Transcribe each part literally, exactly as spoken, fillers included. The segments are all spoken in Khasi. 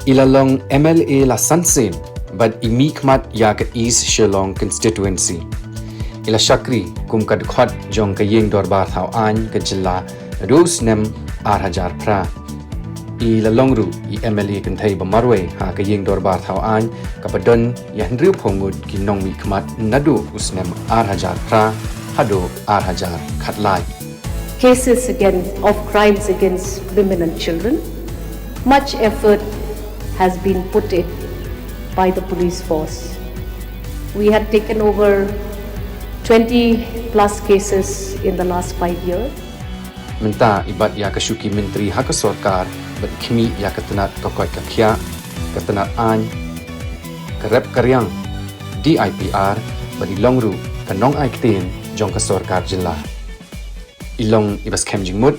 I la long M L A la san sien bad i mihkhmat ïa ka East Shillong Constituency. I la shakri kum ka dkhot jong ka ïing dorbar thaw aiñ ka jylla naduh u snem ar hajar phra. I la long ruh i M L A kynthei ba marwei ha ka ïing dorbar thaw aiñ kaba don ïa hynriewphew ngut ki nongmihkhmat naduh u snem ar hajar phra haduh ar hajar khatlai. Cases against, of crimes against women and children, much effort has been put in by the police force. We had taken over twenty plus cases in the last five years. Mynta i bat ïa ka shuki myntri ha ka sorkar bad i khmih ïa ka tnat ka koit ka khiah, ka tnat aiñ, ka rep ka riang, D I P R bad i long ruh ka nongai ktien jong ka sorkar jylla. I long iba skhem jingmut,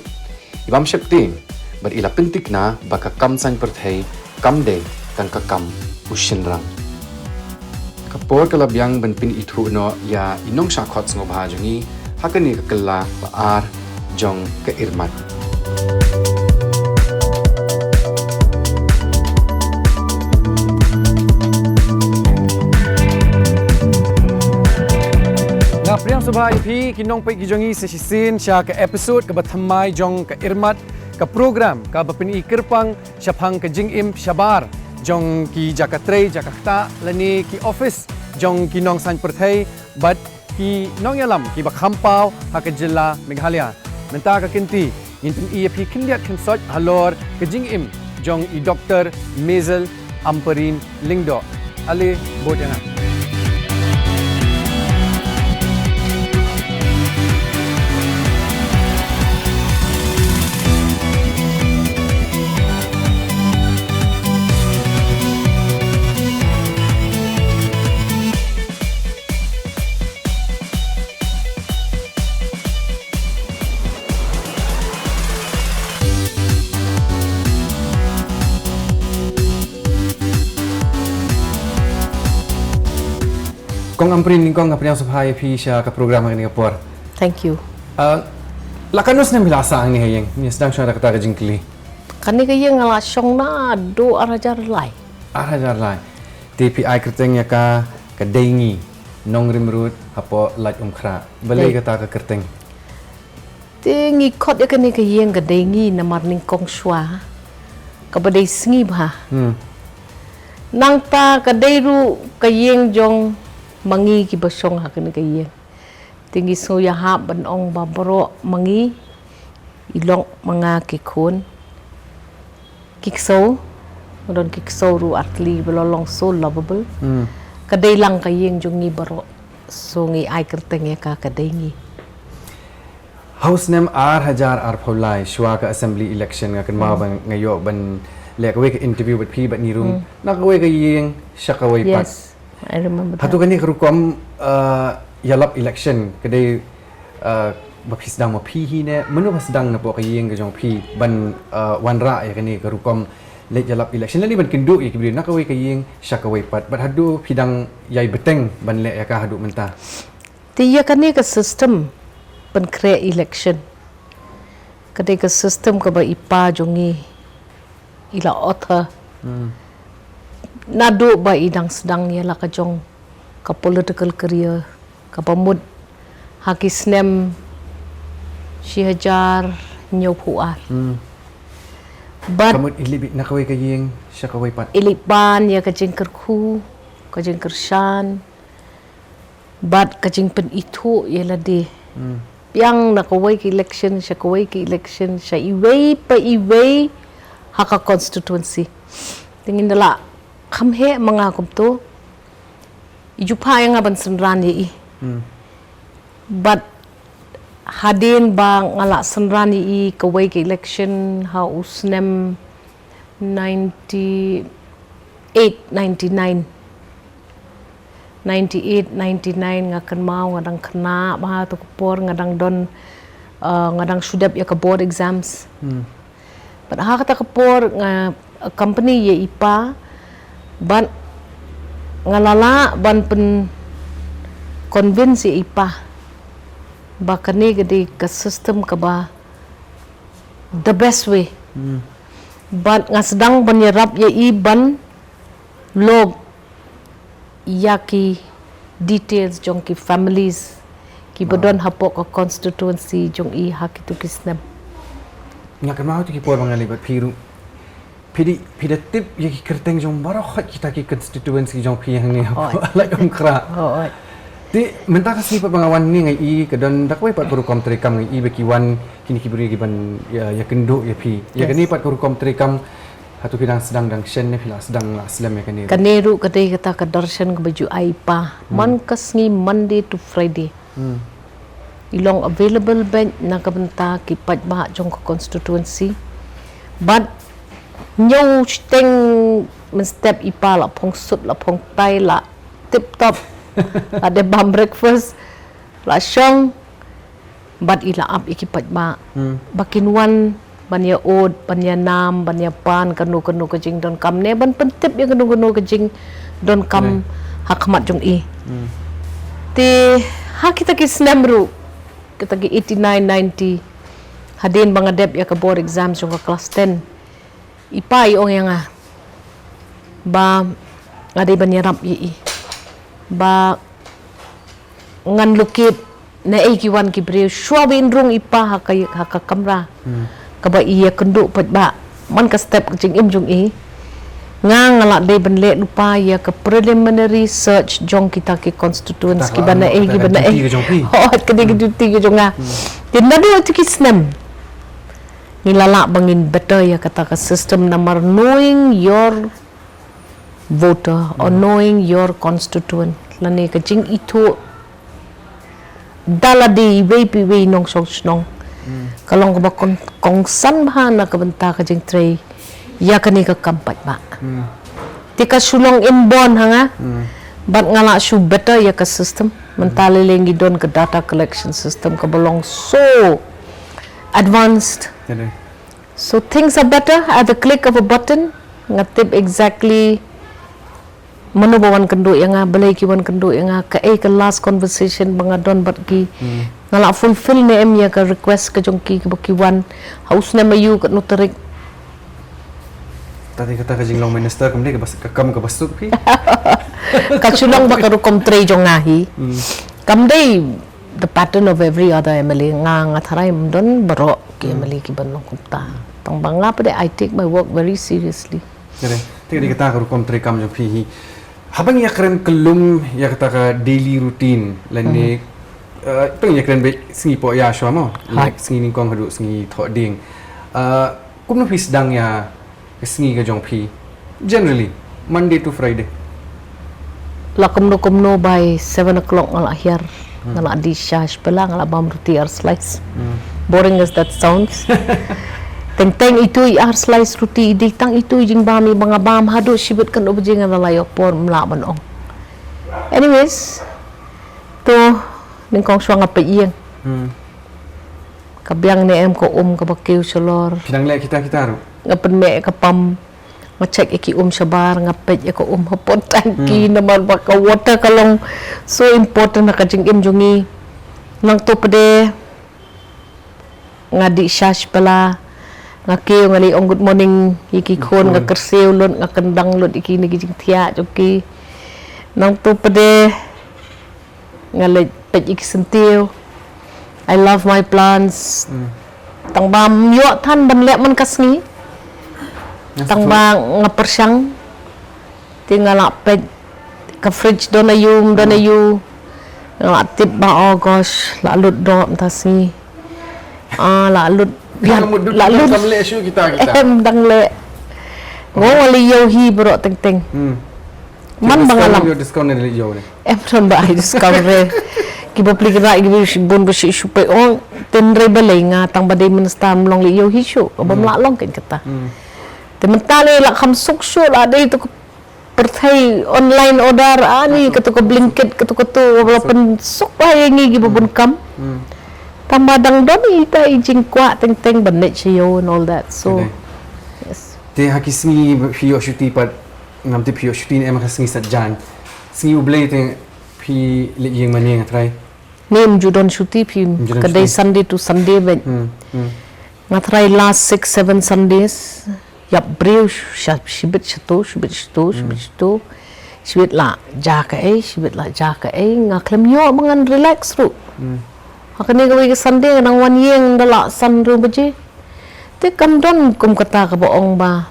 ibym sheptieng bad i la pynthikna ba ka kam saiñ pyrthei kam dei tang ka kam u shynrang. Ka por ka la biang ban pynithuh noh ïa i nongshah khot sngewbha jong ngi ha kane ka kylla ba ar jong ka Irmat. Nga pdiang sngewbha ïa phi ki nongpeit ki jong ngi sa shisien sha ka episode kaba thymmai jong ka Irmat, ka program kaba pyni kyrpang shaphang ka jingim shabar jong ki jaka trei jaka ktah lane ki office jong ki nongsaiñ pyrthei bad ki nongïalam kiba kham paw ha ka jylla Meghalaya. Mynta ka kynti ngin pyni ïa phi khyndiat khynsoit halor ka jingim jong i Doktor Maisel Ampareen Lyngdoh. Ale bud ïa nga. Kong Ampareen, nyngkong nga pdiang sngewbha ïa phi sha ka program ha kane ka por. Thank you. Ah, la katno snem phi la sah hangne ha ïing? Ngin sdang shuwa da kata ka jingkylli. Kane ka ïing nga la shong naduh ar hajar lai. Ar hajar lai. Te phi ai kyrteng ïa ka ka Dei Ngi, Nongrim Rud hapoh Laitumkhrah. Balei kata ka kyrteng? Te ngi khot ïa kane ka ïing ka Dei Ngi namar nyngkong shuwa kaba dei sngi bha. Hmm. Nangta ka dei ruh ka ïing jong ma ngi kiba shong ha kane ka ïing. Te ngi sngew ïahap ban ong ba baroh ma ngi i long ma nga ki khun ki ksew, nga don ki ksew ruh ar tylli ba la long so lovable. Hmm. Ka dei lang ka ïing jong ngi baroh. So ngi ai kyrteng ïa ka ka Dei Ngi. Ha u snem ar hajar arphew lai shuwa ka assembly election nga kynmaw ba nga ïoh ban leh kawei ka interview bad phi bad Nirum na kawei ka ïing sha kawei pat. Yes, I remember. Hato kane ka rukom ïalap election ka dei ba phi sdang ma phi hi ne mano ba sdang napoh ka ïing ka jong phi ban wanrah ïa kane ka rukom leit ïalap election lane ban kynduh ïa ki briew na kawei ka ïing sha kawei pat bad haduh phi dang ïai bteng ban leh ïa ka haduh mynta. Te ïa kane ka system pynkhreh election ka dei ka system kaba i pa jong ngi i la author. Hmm. Naduh ba i dang sdang ïa la ka jong ka political career kaba mut ha ki snem shi hajar hynñiewphew ar. Hmm. Bad ka mut i leit na kawei ka ïing sha kawei pat. I leit ban ïa ka jingkyrkhu, ka jingkyrshan. Bad ka jingpynithuh ïa lade. Hmm. Biang na kawei ka election sha kawei ka election sha iwei pa iwei ha ka constituency. Te ngin da lah kham heh ma nga kumto. I ju phah ïa nga ban synran ïa i. Hmm. Bad hadien ba nga lah synran ïa i kawei ka election ha u snem ninety eight ninety nine. Ninety eight ninety nine nga kynmaw nga dang khynnah bha ha tu ka por nga dang don, nga dang shu dep ïa ka board exams. Bad ha kata ka por nga company ïa i pa bad nga la lah ban pyn convince ïa i pa ba kane ka dei ka system kaba the best way. Bad nga sdang ban ïarap ïa i ban log ïa ki details jong ki families ki ba don hapoh ka constituency jong i ha kitu ki snem. Nga kynmaw tu ki por ba nga leit bad phi ruh. Phi di, phi da tip ïa ki kyrteng jong baroh khoit kita ki constituency jong phi hangne hapoh Laitumkhrah. Te mynta ka sngi pat ba nga wan hangne nga i ka don da kawei pat ka rukom treikam nga i ba ki wan kine ki briew ki ban ïa, ïakynduh ïa phi. Ïa kane pat ka rukom treikam hato phi dang sdang dang shen ne phi la sdang la slem ïa kane? Kane ruh ka dei kata ka darshan kaba ju ai i pa. Man ka sngi Monday to Friday. I long available beit na ka bynta ki paidbah jong ka constituency. Bad hynñiew shiteng mynstep i pa la phong suit la phong tie la tip top. La dep bam breakfast la shong. Bad i la ap ïa ki paidbah ba kin wan ban ïa ud, ban ïa nam, ban ïa pan kano kano ka jingdonkam ne ban pyntip ïa kano kano ka jingdonkam ha khmat jong i. Te ha kita ki snem ruh, kita ki eighty-nine, ninety, hadien ba nga dep ïa ka board exam jong ka class ten, i pa i ong ïa nga ba nga dei ban ïarap ïa i ba ngan lukit na ei ki wan ki briew. Shuwa ba in rung i pa ha ka, ha ka kamra kaba i ïakynduh paidbah man ka step ka jingim jong i, nga nga la dei ban leh lypa ïa ka preliminary search jong kita ki constituents kiba na ei kiba na ei. Hooid, ka dei ka duty ka jong nga. Te naduh ïa ki snem ngi la lah ba ngin better ïa kata ka system namar knowing your voter or knowing your constituent lane ka jingithuh da lade iwei pa iwei nongshong shnong ka long kaba kongsan bha na ka bynta ka jingtrei ïa kane ka kam paidbah. Te ka shu long inborn ha nga bad nga lah shu better ïa ka system. Mynta lei lei ngi don ka data collection system kaba long so advanced. So things are better at the click of a button. Nga tip exactly mano ba wan kynduh ïa nga, balei ki wan kynduh ïa nga, kaei ka last conversation ba nga don bad ki. Nga lah fulfill ne em ïa ka request ka jong ki ba ki wan ha u snem aïu, katno tarik. Tadi kata ka jinglong minister kam dei ka kam kaba suk phi. Ka shu long ba ka rukom trei jong nga hi. Kam dei the pattern of every other M L A. Nga, nga tharai ym don baroh ki M L A kiban long kumta. Tang ba nga pat de, I take my work very seriously. Te dei kata ka rukom treikam jong phi hi. Haba ngi ïakren kyllum ïa kata ka daily routine lane, pynïakren beit sngi poh ïa shuwa mo, like sngi nyngkong haduh sngi thohdieng. Kumno phi sdang ïa ka sngi ka jong phi generally Monday to Friday? La kumno kumno by seven o'clock nga la hiar, nga la dih sha shpela, nga la bam ruti ar slice. Boring as that sounds. Teng teng itu i ar slice ruti i dei tang itu i jingbam i ba nga bam haduh shibit khyndai baje nga la ïoh por, ym lah ban ong. Anyways, to nyngkong shuwa nga peit ïing. Ka biang ne em ka um kaba kiew shalor. Phi dang leh kita kita ruh? Nga pynmeh ïa ka pam, nga check ïa ki um shabar, nga peit ïa ka um hapoh tangki namar ba ka water ka long so important ha ka jingim jong ngi. Nangto pat de nga dih sha shpela, nga kiew, nga leit ong good morning ïa ki khun, nga kyrsiew lut, nga kyndang lut ïa kine ki jingthiah jong ki. Nangto pat de nga leit peit ïa ki syntiew. I love my plants. Tang ba ym ïoh than ban leh man ka sngi. Tang ba nga pyrshang. Te nga la peit ka fridge don aïu ym don aïu. Nga la tip ba, oh gosh, la lut doh mynta sngi. Ah, la lut biang, la lut. Em dang leh. Ngo nga leh ïew hi baroh teng teng. Man ba nga lam. Em don ba ai discount re. Ki bapli ki rai ki bun ba shi shu pei ong. Tynrai balei nga tang ba dei mynstep ym long leh ïew hi shuh. Ba ym lah long kein kata. Te mynta lei la kham suk shuh, la dei tu ka pyrthei online order, ani katu ka Blinkit, katu katu, la pynsuk ba ïa ngi ki ba bun kam. Tang ba dang don ita i jingkwah teng teng ban leit sha ïew and all that. So yes. Te ha ki sngi phi ïoh shuti pat, ngam tip phi ïoh shuti ne em ha ka sngi Saitjaiñ. Sngi U Blei te phi leit ïing mane, nga trai? Ym ju don shuti phi, ka dei Sunday to Sunday beit. Nga trai last six seven Sundays ïap briew, sha, shibit shato, shibit shato, shibit shato. Shibit la jia kaei, shibit la jia kaei, nga khlem ïoh ba ngan relax ruh. Ha kane kawei ka Sunday nga dang wan ïing da la san hynriew baje. Te kam don kum kata kaba ong ba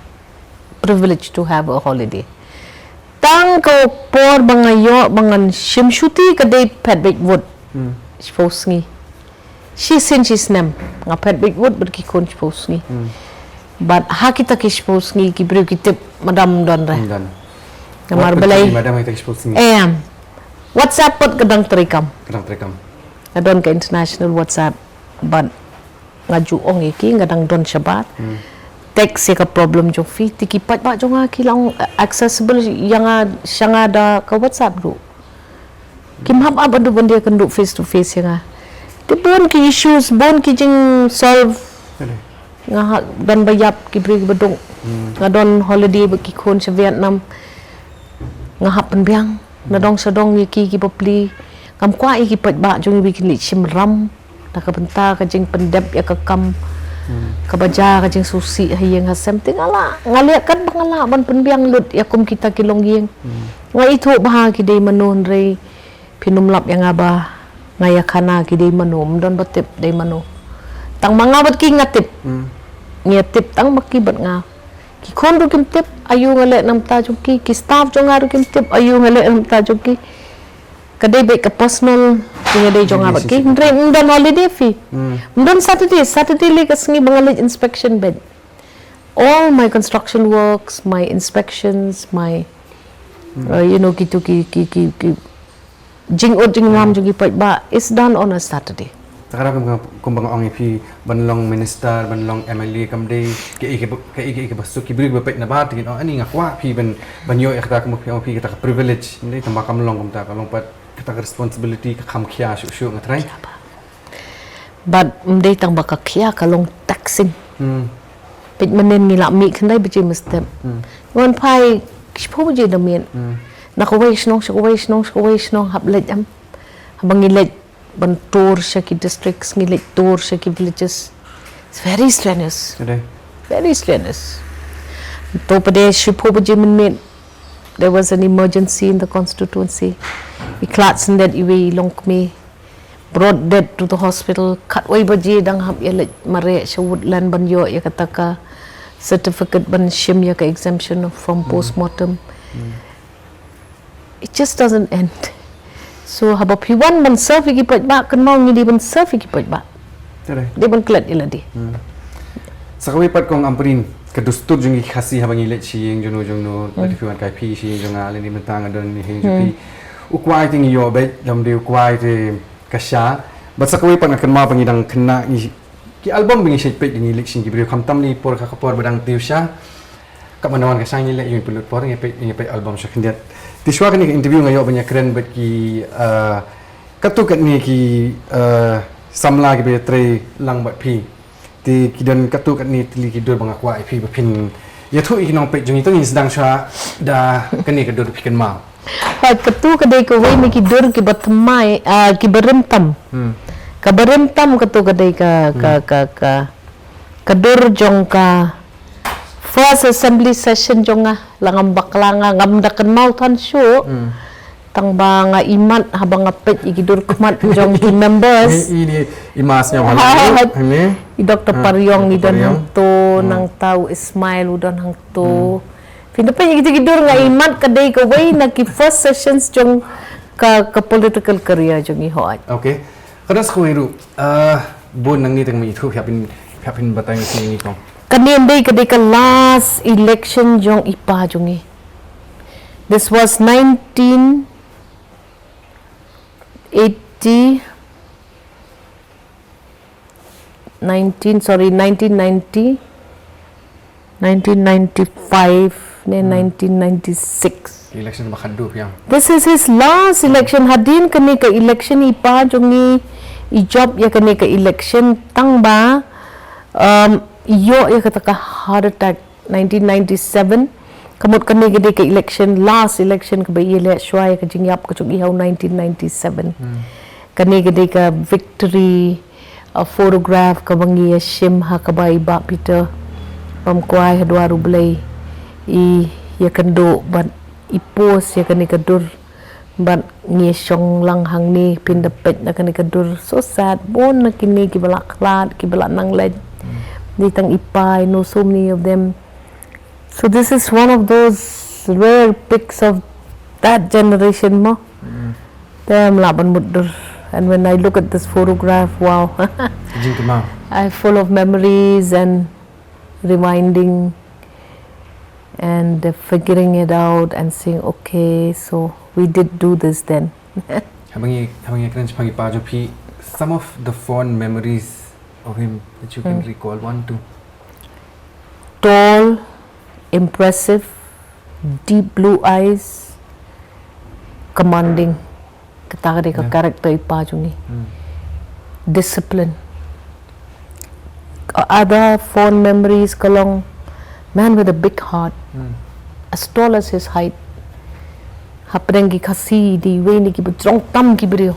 privilege to have a holiday. Tang ka por ba nga ïoh ba ngan shim shuti ka dei phet beit wut. Shiphew sngi. Shisien shisnem nga phet beit wut bad ki khun shiphew sngi. Bad ha kita ki shiphew sngi ki briew ki tip madam don re. Don. Namar balei? Madam ha kita ki shiphew sngi. Em. WhatsApp pat ka dang treikam. Ka dang treikam. Nga don ka international WhatsApp bad nga ju ong ïa ki nga dang don shabar. Text ïa ka problem jong phi, te ki paidbah jong nga ki la ong, eh, accessible ïa nga sha nga da ka WhatsApp ruh. Kim hap ap haduh ban da ïakynduh face to face ïa nga. Te bun ki issues, bun ki jing solve. Nga ha, don ba ïap ki briew kiba duk. Nga don holiday bad ki khun sha Vietnam. Nga hap pynbiang na dong sha dong ïa ki, ki bapli. Ngam kwah ïa ki paidbah jong ngi ba kin leit shim ram na ka bynta ka jingpyndep ïa ka kam kaba jia, ka jingsngewsih ha ïing ha sem. Te nga lah, nga leh katba nga lah ban pynbiang lut ïa kum kita ki longïing. Nga ithuh bha ki dei mano, hynrei phin ym lap ïa nga ba nga ïa khana ki dei mano, ym don ba tip dei mano. Tang ma nga bad ki nga tip. Ngi ïa tip tang ma ki bad nga. Ki khun ruh kim tip aïu nga leh na bynta jong ki, ki staff jong nga ruh kim tip aïu nga leh na bynta jong ki. Ka dei beit ka personal jingïadei jong nga bad ki. Hynrei ym don holiday phi. Ym don Saturday, Saturday lei ka sngi ba nga leit inspection beit. All my construction works, my inspections, my, uh, you know, kitu ki, ki, ki, ki jingud jinglam jong ki paidbah is done on a Saturday. Te ka daw kum, kum ba nga ong ïa phi ban long minister, ban long M L A kam dei kaei kaei ba, kaei kaei kaba suk. Ki briew ba peit na bar te kin ong, ani nga kwah phi ban, ban ïoh ïa kata, kum ba phi ong phi kata ka privilege. Kam dei tang ba kam long kumta, ka long pat kata ka responsibility, ka kham khia shuh shuh, nga trai. Bad ym dei tang ba ka khia, ka long taxing. Peit mynnin ngi la mih khyndai baje mynstep. Ngan phai shiphew baje da miet. Na kawei shnong sha kawei shnong sha kawei shnong, hap leit em. Haba ngi leit ban tour sha ki districts, ngi leit tour sha ki villages. It's very strenuous. Very strenuous. To pat de shiphew baje mynmiet, there was an emergency in the constituency. I khlad syndet iwei i longkmie. Brought dead to the hospital. Khatwei baje dang hap ïa leit mareh sha Woodland ban ïoh ïa kata ka certificate ban shim ïa ka exemption from postmortem. It just doesn't end. So haba phi wan ban serve ïa ki paidbah, kynmaw ngi dei ban serve ïa ki paidbah. Dei ban klet ïa lade. Sa kawei pat kong Ampareen, ka dustur jong ngi ki Khasi haba ngi leit sha ïing jong no jong no, lada phi wan kai phi sha ïing jong nga, lane mynta nga don ha ïing jong phi. U kwai te ngi ïoh beit, lymda u kwai te ka sha. Bad sa kawei pat nga kynmaw ba ngi dang khynnah ngi, ki album ba ngi shait peit, ngi leit sha ki briew, khamtam ngi por ka, ka por ba dang tiew sha. Katba nga wan ka sha ngi leh ïa u pynlut por, ngi peit, ngi peit album sha khyndiat. Te shuwa kane ka interview nga ïoh ban ïakren bad ki, eh, katto katne ki, eh, samla kiba ïatrei lang bad phi. Te ki don katto katne tylli ki dur ba nga kwah ïa phi ba phin ïathuh ïa ki nongpeit jong ngi, to ngin sdang shuwa da kane ka dur, phi kynmaw. Hooid, katto ka dei kawei na ki dur kiba thymmai, ah, kiba rim tam. Kaba rim tam katto ka dei ka, ka, ka, ka, ka dur jong ka first assembly session jong nga, la ngam bakla, nga ngam da kynmaw than shuh. Tang ba nga imat haba nga peit ïa ki dur khmat jong ki members. Ngi i, i mas ñiaw hala. I Doctor Pariong i don hangto, nangta u Ismail u don hangto. Phin da peit ïa ki dur, nga imat ka dei kawei na ki first sessions jong ka, ka political career jong i, hooid. Okay. Ka dang sa kawei ruh, ah, bun nangne te ngam ithuh, phi hap phin, phi hap phin batai ngi kong. Kane dei ka dei ka last election jong i pa jong i. This was nineteen eighty, nineteen, sorry, nineteen ninety, nineteen ninety-five ne nineteen ninety-six. Election ba khadduh ïa. This is his last election. Hadien kane ka election i pa jong i, i jop ïa kane ka election tang ba, um, i ïoh ïa kata ka heart attack nineteen ninety-seven. Ka mut kane ka dei ka election, last election kaba i leh shuwa ïa ka jingïap ka jong i ha u nineteen ninety-seven. Kane ka dei ka victory, a photograph kaba ngi ïa shim ha kaba i Bah Peter Bam kwai ha dwar U Blei, i ïakynduh bad i pus ïa kane ka dur, bad ngi shong lang hangne, pynda peit na kane ka dur. So sad, bun na kine kiba la khlad, kiba la nang leit. Dei tang i pa, I know so many of them. So this is one of those rare pics of that generation mo. Te ym lah ban mutdur. And when I look at this photograph, wow. Jingkynmaw. I'm full of memories and reminding and uh, figuring it out and saying, okay, so we did do this then. Haba ngi, haba ngi kren shaphang i pa jong phi, some of the fond memories of him that you can recall, one, two. Tall, impressive, deep blue eyes, commanding. Kata ka dei ka character i pa jong ngi. Discipline. Other fond memories ka long man with a big heart, as tall as his height. Hapdeng ki Khasi dei iwei na kiba jrong tam ki briew.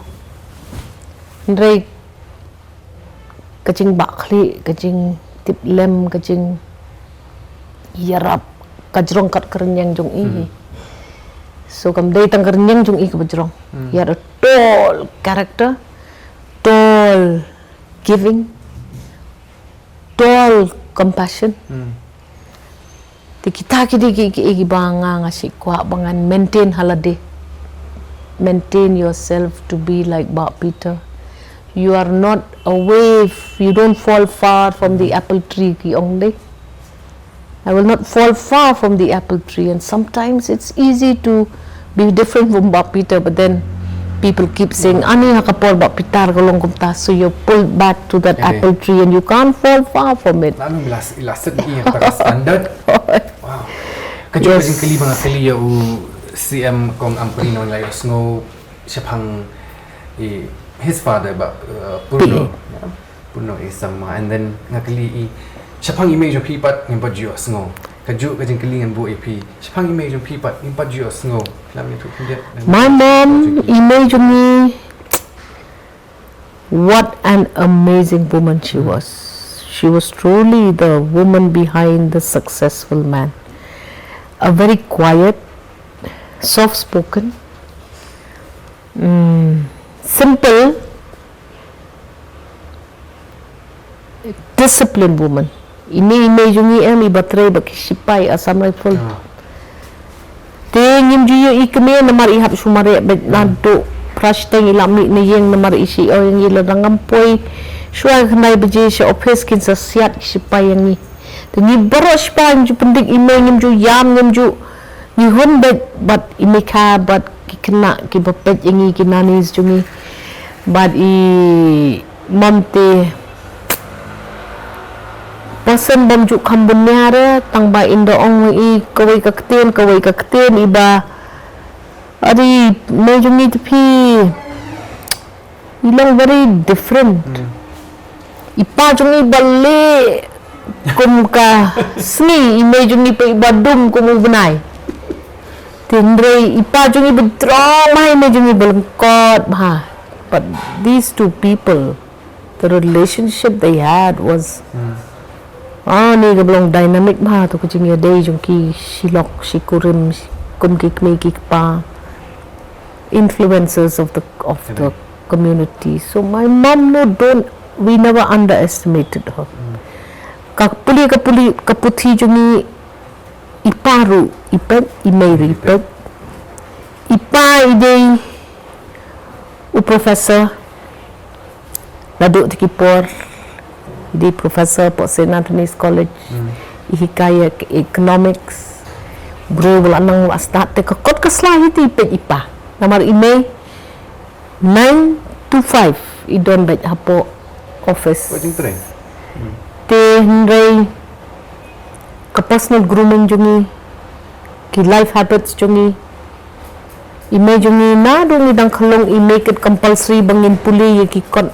Hynrei ka jingbakla, ka jingtip lem, ka jingïarap, ka jrong kat ka rynïeng jong i. So kam dei tang ka rynïeng jong i kaba jrong. He had a tall character, tall giving, tall compassion. Te kita ki dei ki, ki, kiba nga, nga sngewkwah ba ngan maintain ha lade. Maintain yourself to be like Bah Peter. You are not away, f- you don't fall far from the apple tree, ki ong de. I will not fall far from the apple tree, and sometimes it's easy to be different from Bah Peter, but then people keep saying, ani ha ka por Bah Peter ka long kumta, so you're pulled back to that apple tree and you can't fall far from it. Lah nang bilas ilas set ni yang standard. Wow. Ka jong ka jingkylli ba nga kylli ïa u C M Kong Ampareen, nang la ïohsngew shaphang i, his father, Bah, uh, Purno. Purno A Sangma, and then nga kylli i shaphang i mei jong phi pat ngim pat ju ïohsngew. Kajuh ka jingkylli ngan buh ïa phi shaphang i mei jong phi pat ngim pat ju ïohsngew. Lam ïa phi khyndiat. My mom, i mei jong ngi, what an amazing woman she was. She was truly the woman behind the successful man. A very quiet, soft spoken, mm, simple, disciplined woman. Ine i mei jong ngi em, iba trei bad ki sipai Assam Rifle. Te ngim ju ïohi kmie namar i hap shu mareh bad naduh phra shiteng i la mih na ïing namar i shu ong ïa ngi lada ngam poi shuwa khyndai baje sha office kin sa siat ki sipai ïa ngi. Te ngi baroh shipai ngim ju pyndik i mei, ngim ju ïam, ngim ju, ngi hun bad, bad i Mika bad ki khynnah kiba peit ïa ngi, ki nannies jong ngi. Bad i mom te, pasen bym ju kham bun ïa re, tang ba in da ong i kawei ka ktien, kawei ka ktien, iba, ari, mei jong ngi te phi, i long very different. I pa jong ngi ba leh kum ka sngi, i mei jong ngi pat iba dum kum u bnai. Hynrei i pa jong ngi ba jrong bha, i mei jong ngi ba lyngkot bha. But these two people, the relationship they had was, ah, ni ka ba long dynamic bha, to ka jingïadei jong ki shi lok shi kurim, kum ki kmie ki kpa, influencers of the, of the community. So my mom, no, don't, we never underestimated her. Ka pule, ka pule, ka puthi jong ngi, i pa ruh i peit, i mei ruh i peit. I pa i dei u professor naduh te ki por, i dei professor hapoh Saint Anthony's College. I hikai ïa economics. Briew ba la nang la stad te ka kot ka sla hi te i peit i pa. Namar i mei nine to five i don beit hapoh office. Te hynrei ka personal grooming jong ngi, ki life habits jong ngi, i mei jong ngi naduh ngi dang khlong i make it compulsory ba ngin pule ïa ki kot.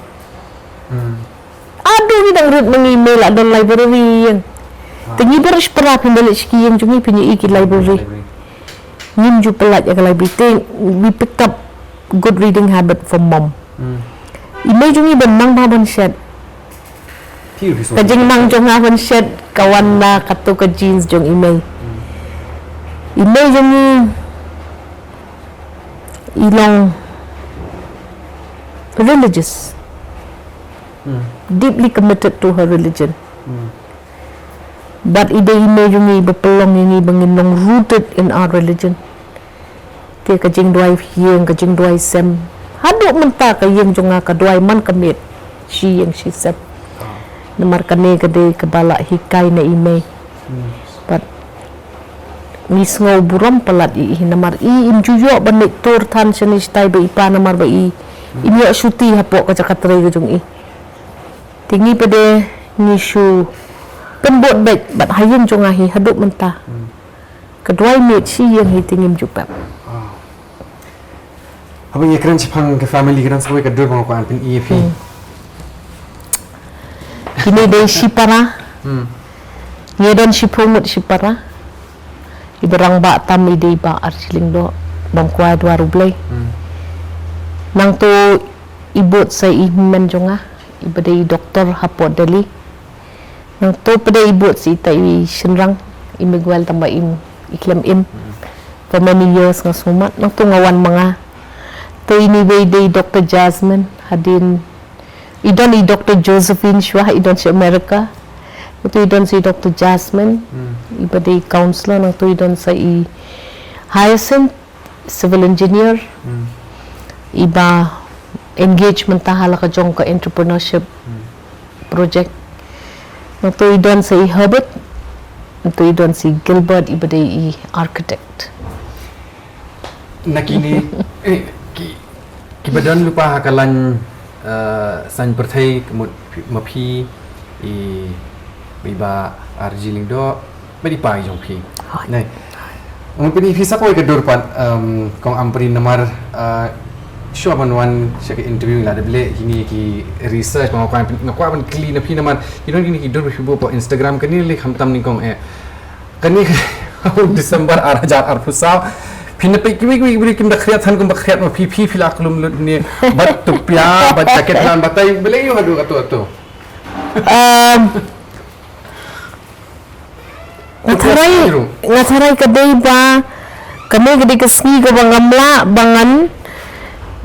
Haduh ngi dang rit ma ngi, i mei la don library ïa ngi. Te ngi baroh shi para phin da leit sha ki ïing jong ngi phin ïohi ki library. Ngim ju pyllait ïa ka library te we picked up good reading habit from mom. I mei jong ngi ba nang bha ban shet. Ka jingmang jong nga ban shet ka wan na kato ka genes jong i mei. I mei jong i, i long religious. Deeply committed to her religion. But i dei i mei jong i ba pynlong ïa ngi ba ngin long rooted in our religion. Te ka jingduwai ïing, ka jingduwai sem. Haduh mynta ka ïing jong nga ka duwai man ka miet. Shi ïing shi sem. Namar kane ka dei kaba la hikai na i mei. But ngi sngew burom palat ïa i namar i im ju ïoh ban leit tur than shane shatai bad i pa namar ba i im ïoh shuti hapoh ka jaka trei ka jong i. Te ngi pat de ngi shu pynbud beit bad ha ïing jong nga hi haduh mynta. Ka duwai miet shi ïing hi te ngim ju pep. Haba ngi kren shaphang ka family, ka don sa kawei ka dur ba nga kwah ban pyni ïa phi. Kine dei shipara. Ngi don shiphew ngut shipara. I ba rangbah tam i dei i Bah Arjilingdoh, bym kwah duwar U Blei. Nangto i bud sa i hynmen jong nga, i ba dei i doktor hapoh Delhi. Nangto pat de i bud sa ita i shynrang, i Miguel, tang ba im, i khlem im. For many years nga sngewmat, nangto nga wan ma nga. To ine i ba dei i Doktor Jasmine, hadien i don i Doktor Josephine shuwa, i don sha America. Nangto i don sa i Doktor Jasmine, i ba dei i counselor, nangto i don sa i Hyacinth, civil engineer, i ba engage mynta ha la ka jong ka entrepreneurship project. Nangto i don sa i Herbert, nangto i don sa i Gilbert, i ba dei i architect. Na kine, eh, ki, ki ba don lypa ha ka lain, eh, saiñ pyrthei, ka mut phi, ma phi, i, i Bah Arjilingdoh, bad i pa i jong phi. Hooid. Nai. Nga pyni phi sa kawei ka dur pat, em, Kong Ampareen, namar, eh, shuwa ban wan sha ka interview nga la dep leh kine ki research, nga kwah, nga kwah ban kylli na phi namar, ki don kine ki dur ba phi buh hapoh Instagram, kane lei khamtam nyngkong eh. Kane ka December ar hajar arphew saw. Phi na peit kiwei kiwei kiwei kim da khriat than kumba khriat ma phi, phi phi la klum lut ne. Bad tupia, bad jaket lan batai, balei ïoh haduh kato kato. Um, nga tharai, nga tharai ka dei ba, kane ka dei ka sngi kaba ngam lah ba ngan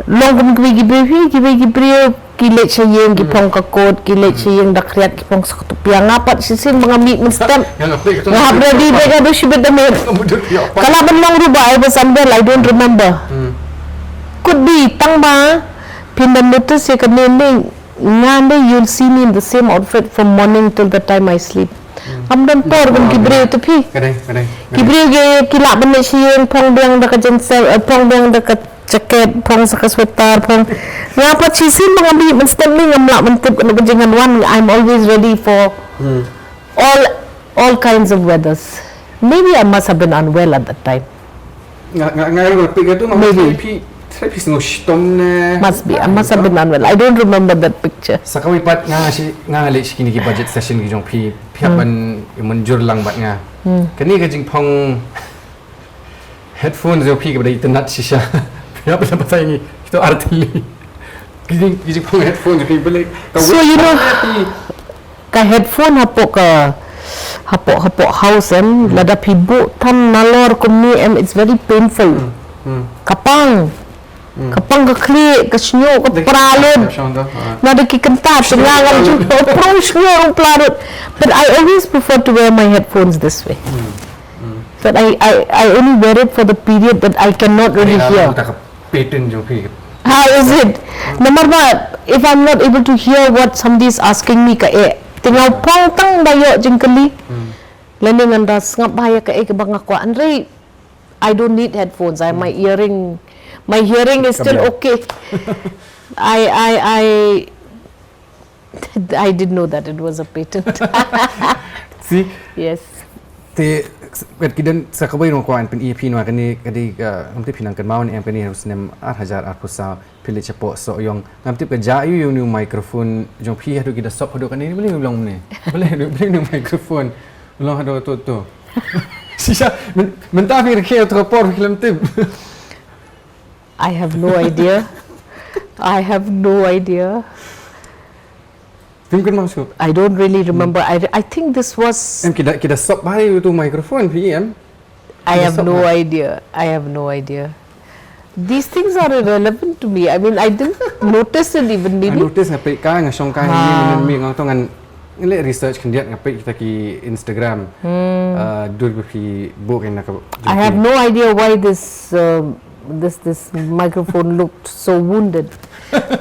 long kum kiwei ki briew, kiwei ki briew ki leit sha ïing ki phong ka kot, ki leit sha ïing da khriat ki phong sa ka tupia. Nga pat shisien ba nga mih mynstep, nga hap ready bad nga duh shibit da miet. Ka lah ban long ruh ba I was unwell, I don't remember. Could be, tang ba phin da notice ïa kane ne, nga ne, you'll see me in the same outfit from morning till the time I sleep. Ngam don por kum ki briew te phi. Ka dei, ka dei, ka dei. Ki briew ki, ki lah ban leit sha ïing phong biang da ka jynser, eh, phong biang da ka jacket, phong sa ka sweater, phong. Nga pat shisien ba nga mih mynstep ne ngam lah ban tip kano ka jingwan, I'm always ready for all, all kinds of weathers. Maybe I must have been unwell at that time. Nga, nga, nga ruh nga peit kato, nga, maybe, phi, phi sngew shitom ne. Must be, I must have been unwell. I don't remember that picture. Sa kawei pat nga, shi, nga leit sha kine ki budget session ki jong phi, phi hap ban mynjur lang bad nga. Kane ka jingphong headphones jong phi kaba dei itynnad shisha. Phi hap ban batai ngi kito ar tylli. Ki jing, ki jingphong headphones jong phi, balei? So, you know, ka headphone hapoh ka, hapoh, hapoh house em, lada phi buh than nalor kumne em, it's very painful. Ka pang. Ka pang ka khlieh, ka shñiuh, ka pra lut. Nada ki kynta, te nga ngam ju, pra shñiuh ruh pra lut. But I always prefer to wear my headphones this way. But I, I, I only wear it for the period that I cannot really hear. Pattern jong phi. How is it? Namar ba, if I'm not able to hear what somebody is asking me, ka eh, te nga phong tang ba ïoh jingkylli. Lane ngan da sngap bha ïa kaei kaba nga kwah. Hynrei I don't need headphones. I, my hearing, my hearing is still okay. I, I, I, I didn't know that it was a patent. See? Yes. Te, kat ki don sa kawei ruh nga kwah ban pyni ïa phi, namar kane ka dei ka, ngam tip phi nang kynmaw ne em, kane ha u snem ar hajar arphew saw, phi leit shapoh Sohiong. Ngam tip ka jia aiu ïa une u microphone jong phi, haduh ki da sop haduh kane, balei u long ne? Balei, balei une u microphone u long haduh kato kato? Shisha, myn-, mynta phi rakhe ïa uto ka por phi khlem tip. I have no idea. I have no idea. Phim kynmaw shuh. I don't really remember. I, I think this was. Em ki da ki da sop bha ïa utu microphone phi em. I have no idea. I have no idea. These things are irrelevant to me. I mean, I didn't notice it even. Nga Maybe. notice nga peit ka nga shong ka hi ni ni nga tong ngan ngi leh research khyndiat nga peit kita ki Instagram. Uh, dur ba phi bok ina ka. I have no idea why this uh, this this microphone looked so wounded,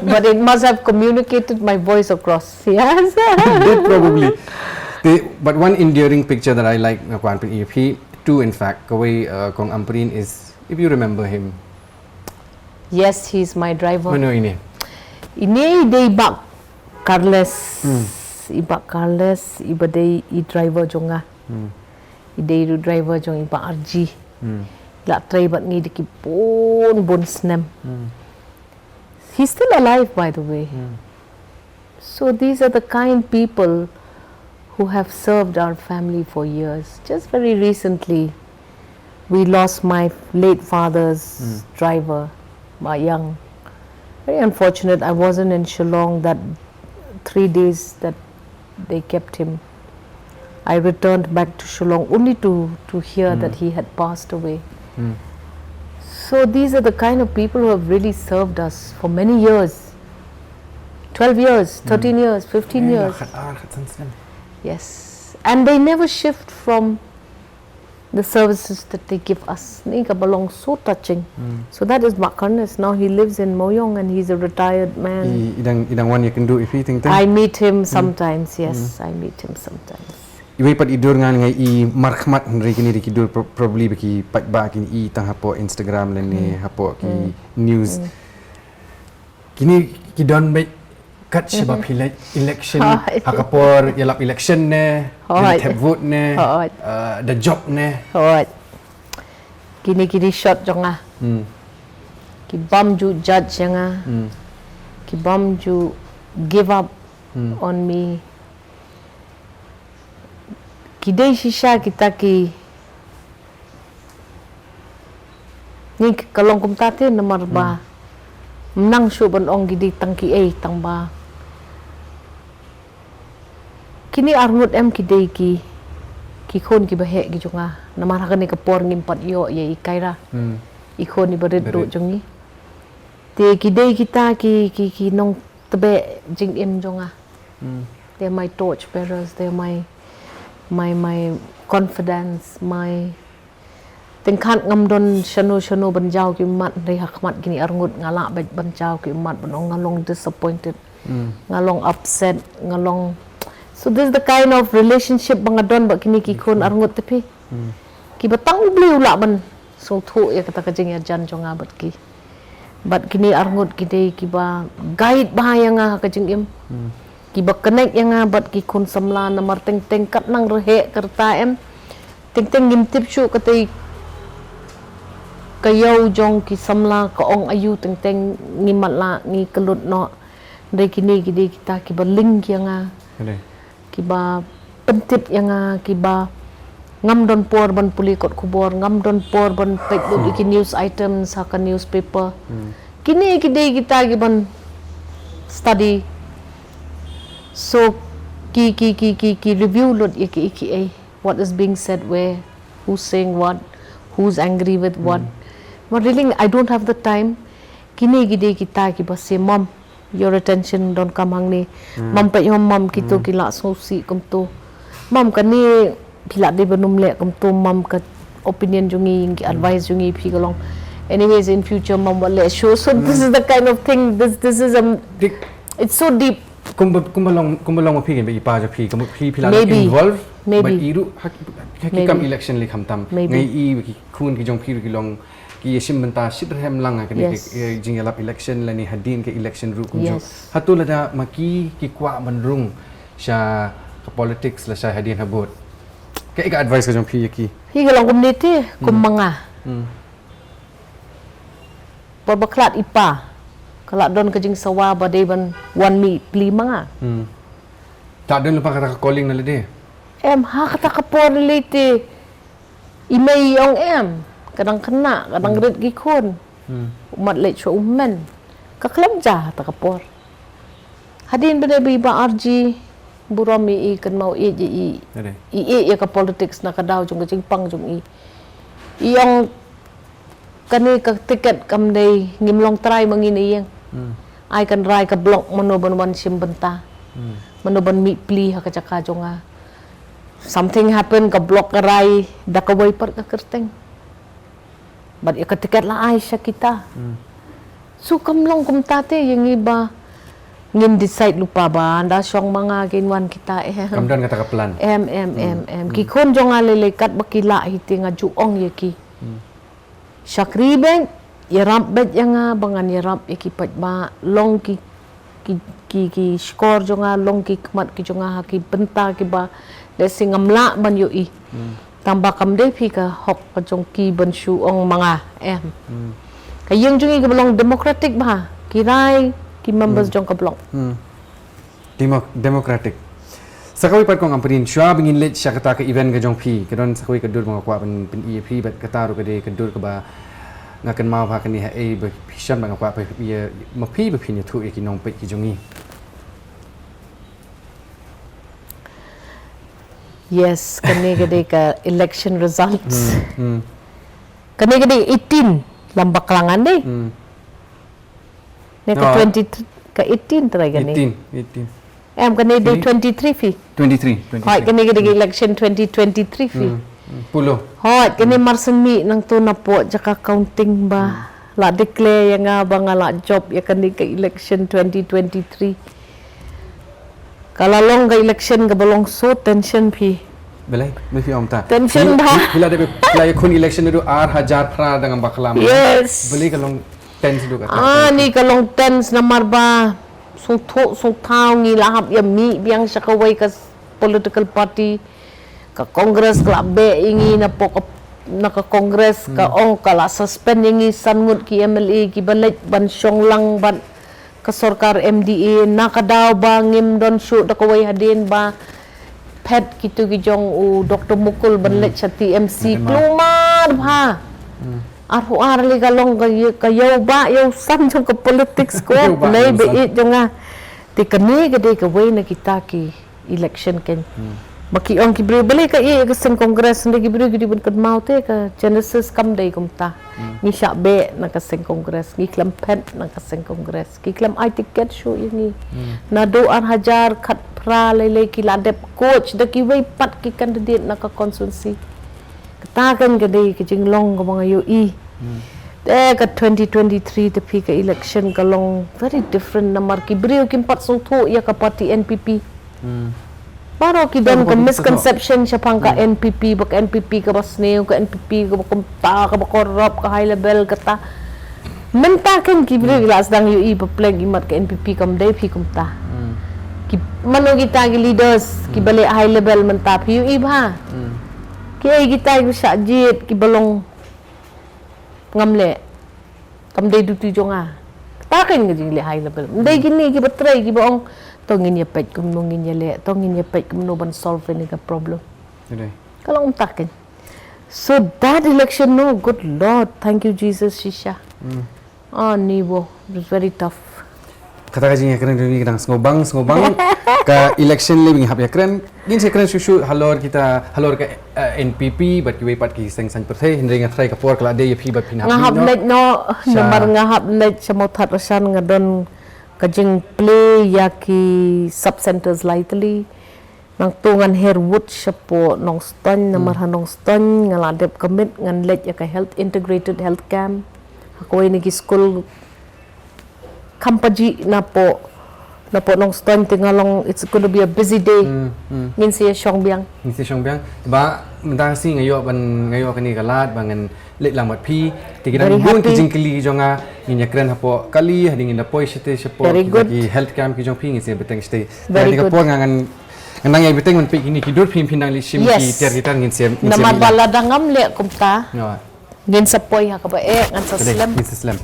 but it must have communicated my voice across. Yes. Did probably. They, but one endearing picture that I like nga kwan pyn ïa phi, two in fact, kawei uh, Kong Ampareen is, if you remember him. Yes, he's my driver. Mano ine? Ine i dei i Bah Carles. I Bah Carles i ba dei i driver jong nga. I dei ruh driver jong i Bah Arji. La trei bad ngi da ki bun bun snem. He's still alive, by the way. So these are the kind people who have served our family for years. Just very recently, we lost my late father's driver, Bah Young. Very unfortunate. I wasn't in Shillong that three days that they kept him. I returned back to Shillong only to, to hear that he had passed away. So these are the kind of people who have really served us for many years. Twelve years, thirteen years, fifteen years. Khat ar khat san snem. Yes. And they never shift from the services that they give us. Ni ka ba long so touching. So that is Bah Carles. Now he lives in Mawiong and he's a retired man. I, i dang i dang wan ïa kynduh ïa phi teng teng. I meet him sometimes, yes. I meet him sometimes. Iwei pat i dur ngan ngai i markhmat hynrei kine dei ki dur pro- probably ba ki paidbah kin i tang hapoh Instagram lane hapoh ki news. Kine ki don beit kat shaba phi leit election, ha ka por ïalap election ne, da thep vote ne, da job ne. Hooid. Kine kine shot jong nga. Ki bam ju judge ïa nga. Ki bam ju give up on me. Ki dei shisha kita ki Ngi ka long kumta te namar ba mnang shuh ban ong ki dei tang ki ei tang ba kine arngut em ki dei ki ki khun ki ba heh ki jong nga namar ha kane ka por ngim pat ïoh ïa i Kaira i khun i ba rit ruh jong ngi. Te ki dei kita ki ki ki nongtbeh jingim jong nga. They're my torch bearers, they're my my my confidence, my Tyngkhat ngam don shano shano ban jaw ki ummat hynrei ha khmat kine arngut nga lah beit ban jaw ki ummat ban ong nga long disappointed. Nga long upset, nga long. So this is the kind of relationship ba nga don bad kine ki khun arngut te phi. Kiba tang U Blei u lah ban sngewthuh ïa kata ka jingïajan jong nga bad ki. Bad kine arngut ki dei kiba guide bha ïa nga ha ka jingim. Kiba connect ïa nga bad ki khun samla namar teng teng kat nang rheh ka rta em. Teng teng ngim tip shuh katei ka ïew jong ki samla ka ong aïu teng teng ngi matlah ngi kyllut noh. Dei kine ki dei kita kiba link ïa nga. Kiba pyntip ïa nga kiba ngam don por ban pule kot khubor ngam don por ban peit lut ïa ki news items ha ka newspaper. Kine ki dei kita kiban study. So ki ki ki ki ki review lut ïa ki ki ei. What is being said where, who's saying what, who's angry with what. But really, I don't have the time. Kine ki dei kita kiba say mom, your attention don kam hangne. Mom peit hom mom kito ki lah sngewsih kumto. Mom kane phi lah dei ban ym leh kumto mom ka opinion jong ngi ki advice jong ngi phi ka long. Anyways, in future mom wat leh shuh. So this is the kind of thing, this this is a, it's so deep. Kumba kumba long kumba long ma phi ngi ba i pa jong phi kumba phi phi la involve. Maybe. Ba i ruh ha ki kam election li khamtam. Maybe. Ngi i ba ki khun ki jong phi ruh ki long ki ïashim bynta shit rhem lang ha kane ki jingïalap election lane hadien ka election ruh kumjuh. Hato lada ma ki ki kwah ban rung sha ka politics la sha hadien ha vote. Ka i ka advice ka jong phi ïa ki. Phi ka long kumne te kum ma nga. Por ba khlad i pa ka lah don ka jingsawa ba dei ban wan mih pli ma nga. Ta don lypa kata ka calling na lade. Em ha kata ka por lei te i mei i ong em ka dang khynnah ka dang rit ki khun. Mat leit sha u men ka khlem ja ha kata ka por. Hadien ba dei ba i Bah R G burom i, i kynmaw ïeit i, i, i ïeit ïa ka politics na ka daw jong ka jingpang jong i. I ong kane ka ticket kam dei, ngim long trai ma ngi na ïing. Ai kan rai ka block mano ban wan shim bynta. Mano ban mih pli ha ka jaka jong nga. Something happen, ka block ka rai da kawei pat ka kyrteng. Bad ïa ka ticket la ai sha kita. So kam long kumta te ïa ngi ba ngin decide lypa ba ynda shong ma nga kin wan kita, em. Kam don kata ka plan. Em, em, em, em. Ki khun jong nga lei lei katba ki lah hi te nga ju ong ïa ki. Shakri beit, ïarap beit ïa nga ba ngan ïarap ïa ki paidbah, long ki, ki, ki, ki shkor jong nga, long ki khmat ki jong nga ha ki bynta kiba lehse ngam lah ban ïohi. Tangba kam dei phi ka hok ka jong ki ban shu ong ma nga, em. Ka ïing jong ngi kaba long democratic bha, ki rai ki members jong ka block. Demo-, democratic. Sa kawei pat kong Ampareen, shuwa ba ngin leit sha kata ka event ka jong phi, ka don sa kawei ka dur ba nga kwah ban pyni ïa phi, bad kata ruh ka dei ka dur kaba nga kynmaw bha kane ha ei ba phi shon, ba nga kwah ba ïa ma phi ba phin ïathuh ïa ki nongpeit ki jong ngi. Yes, kane ka dei ka election results. Kane ka dei eighteen, lamba klangan dei. Ne ka twenty, ka eighteen trai kane. Eighteen, eighteen. Em, kane dei twenty-three phi. Twenty-three, twenty-three. Hoi, kane ka dei election twenty twenty-three phi. Pulo. Hoi, kane marsien mih nangto napoh jaka counting ba la declare ïa nga ba nga la jop ïa kane ka election twenty twenty-three. Ka la long ka election kaba long so tension phi. Balei, balei phi ong ta? Tension bha. Phi la dep, phi la ïakhun election naduh ar hajar phra da ngam bakla ma. Yes. Balei ka long tense duh kata? Ah, ni ka long tense namar ba sngewthuh sngewthaw ngi la hap ïa mih biang sha kawei ka political party. Ka Congress ka la beh ïa ngi napoh ka, na ka Congress ka ong ka la suspend ïa ngi san ngut ki M L A kiba leit ban shong lang bad ka sorkar M D A, na ka daw ba ngim don shuh da kawei hadien ba phet kito ki jong u Doctor Mukul ban leit sha T M C. Kulmar bha. Arphew ar lei ka long ka ïew, ka ïew ba ïew san jong ka politics ko. Ïew ba ïew san. Lei ba ïeit jong nga. Te kane ka dei kawei na kita ki election kein. Ba ki ong ki briew balei ka ïeit ka seng Congress, hynrei ki briew ki dei ban kynmaw te ka genesis kam dei kumta. Ngi shah beh na ka seng Congress, ngi khlem phet na ka seng Congress, ki khlem ai ticket shuh ïa ngi. Naduh ar hajar khatphra lei lei ki la dep coach da kiwei pat ki candidate na ka constituency. Kata kein ka dei ka jinglong kaba nga ïohi. Te ka twenty twenty-three te phi ka election ka long very different namar ki briew kim pat sngewthuh ïa ka party N P P. Baroh ki don ka misconception shaphang ka N P P, ba ka N P P kaba sniew, ka N P P kaba kumta, kaba corrupt, ka high level kata. Mynta kein ki briew ki la sdang ïohi ba pleng imat ka N P P kam dei phi kumta. Ki mano kita ki leaders kiba leh high level mynta phi ïohi bha. Ki ei kita kiba shah jied kiba long ngam leh. Kam dei duty jong nga. Kata kein ka jingleh high level. Ym dei kine kiba trei kiba ong to ngin ïa peit kumno ngin ïa leh, to ngin ïa peit kumno ban solve ïa kane ka problem. Ka long kumta kein. So that election, no, good Lord, thank you Jesus, shisha. Ah, ni bo, it was very tough. Kata ka jingïakren jong ngi ka dang sngewbang, sngewbang. Ka election lei ba ngi hap ïakren. Ngin sa ïakren shuh shuh halor kita, halor ka, eh, N P P bad kiwei pat ki seng saiñ pyrthei, hynrei nga tharai ka por ka la dei ïa phi bad phin hap leit noh. Nga hap leit noh, namar nga hap leit sha Mawthadraishan, nga don ka jingplie ïa ki sub centers lai tylli. Nangta ngan her wut shapoh Nongstoiñ, namar ha Nongstoiñ nga la dep commit ngan leit ïa ka health, integrated health camp. Ha kawei na ki skul kham pajih napoh, napoh Nongstoiñ te nga long, it's gonna be a busy day. Ngin sa ïa shong biang. Ngin sa ïa shong biang. Te ba mynta ka sngi nga ïoh ban, nga ïoh kane ka lad ba ngan leit lang bad phi. Te ki dang bun ki jingkylli jong nga, ngin ïakren hapoh kali, hadien ngin da poi shatei shapoh ki health camp ki jong phi, ngin sa ïa bteng shatei. Very good. Ka por nga ngan, ngan nang ïa bteng ban peit kine ki dur phim, phin nang leit shim ki tiar ki tar, ngin sa ïa, ngin sa ïa bteng. Namar ba lada ngam leh kumta. Ngin sa poi ha kaba eh, ngan sa slem. Ngin sa slem.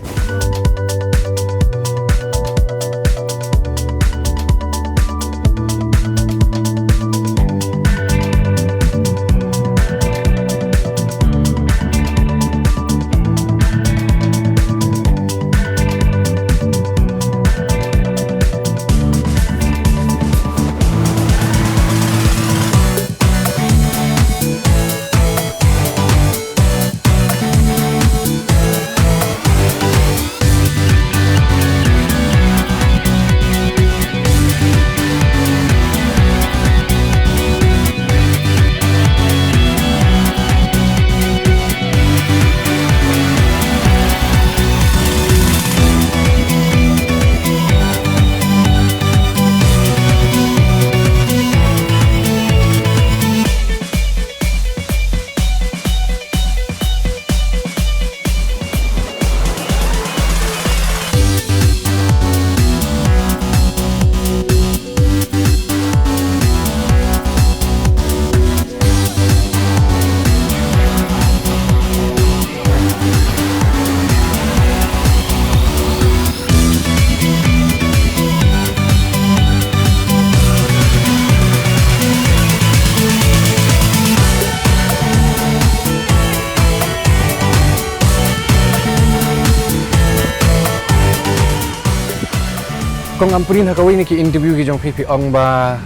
Kong Ampareen, ha kawei na ki interview ki jong phi, phi ong ba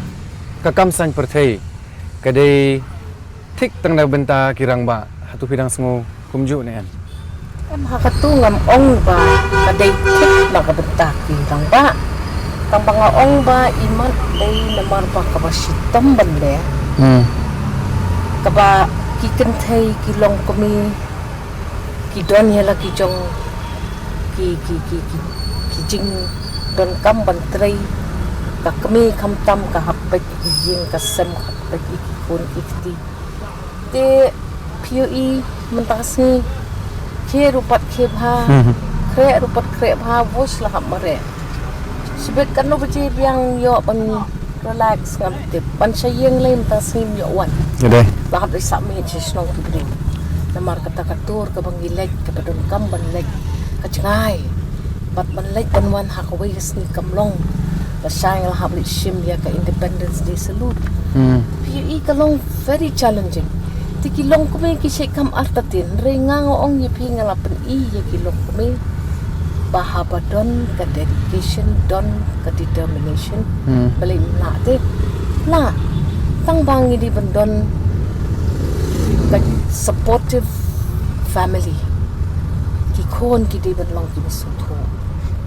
ka kam saiñ pyrthei ka dei thik tang na ka bynta ki rangbah. Hato phi dang sngew kumjuh ne em? Em, ha katu ngam ong ba ka dei thik na ka bynta ki rangbah. Tang ba nga ong ba imat dei namar ba kaba shitom ban leh. Hmm. Kaba ki kynthei ki longkmie ki don ïa la ki jong ki, ki, ki, ki, ki jingdonkam ban trei. Ka kmie khamtam ka hap peit ïa ki ïing ka sem, ka hap peit ïa ki khun ki kti. Te phi ïohi mynta ka sngi, khie ruh pat khie bha, hmm, khreh ruh pat khreh bha, voice la hap mareh. Shibit katno baje biang ïoh ban relax ngam tip. Ban sha ïing lei mynta ka sngi ym ïoh wan. Ïa dei. La hap dei sah miet sha shnong ki briew. Namar kata ka tur kaba ngi leit, kaba donkam ban leit ka jngai. Bad ban leit ban wan ha kawei ka sngi kam long. Lashai nga la hap leit shim ïa ka Independence Day salute. Hmm. Phi ïohi ka long very challenging. Te ki longkmie ki shait kham artatien, hynrei nga nga ong ïa phi, nga la pyni ïa ki longkmie ba haba don ka dedication, don ka determination, hmm, balei ym lah te? Lah, tang ba ngi dei ban don ka supportive family. Ki khun ki dei ban long kiba sngewthuh.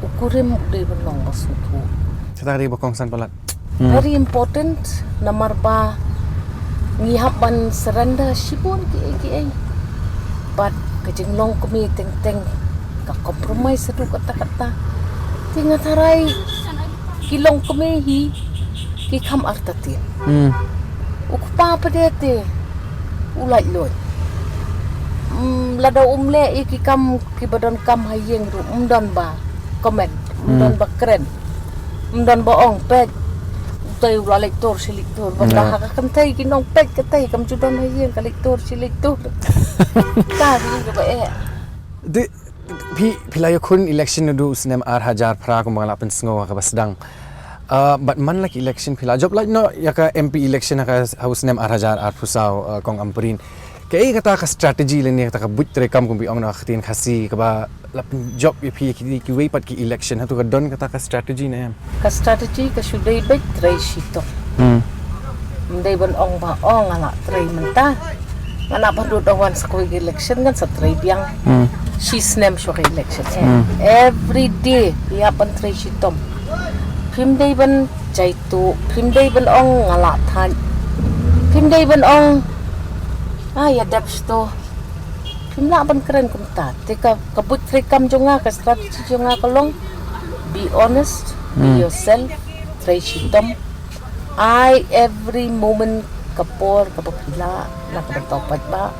U kurim u dei ban long ba sngewthuh. Kata ka dei ba kongsan palat. Hmm. Very important, namar ba ngi hap ban surrender shibun kiei kiei. Bad ka jinglong kmie teng teng ka compromise haduh katta katta. Te nga tharai ki longkmie hi ki kham artatien. Hmm. U kpa pat de te u laitluid. Hmm, lada um leh ïa ki kam kiba donkam ha ïing ruh ym don ba comment, ym don, hmm, ba kren. Ym don ba ong peit. Utei u la leit tur shi leit tur. Ba, yeah, ha ka kynthei ki ong peit katei kam ju don ha ïing, ka leit tur shi leit tur. Ka ri kaba eh. Te phi, phi la ïakhun election naduh u snem ar hajar phra kumba nga la pynsngew ha kaba sdang. Ah, bad man la ki election phi la jop lait noh ïa ka M P election ha ka, ha u snem ar hajar arphew saw, ah, Kong Ampareen. Kaei kata ka strategy lane kata ka buit treikam kumba ong na ka ktien Khasi kaba la pynjop ïa phi ki, kiwei pat ki election, hato ka don kata ka strategy ne em? Ka strategy ka shu dei beit trei shitom. Hmm. Ym dei ban ong ba ong nga la trei mynta. Nga la ba dut wan sa kawei ka election ngan sa trei biang. Hmm. Shi snem shuwa ka election. Hmm. Every day ïa ban trei shitom. Phim dei ban jaituh, phim dei ban ong nga la thait. Phim dei ban ong ah, ïa dep shto. Phim lah ban kren kumta. Te ka, ka buit treikam jong nga, ka strategy jong nga ka long, be honest, be, hmm, yourself, trei shitom. Ai every moment, ka por kaba phi lah na ka bynta u paidbah.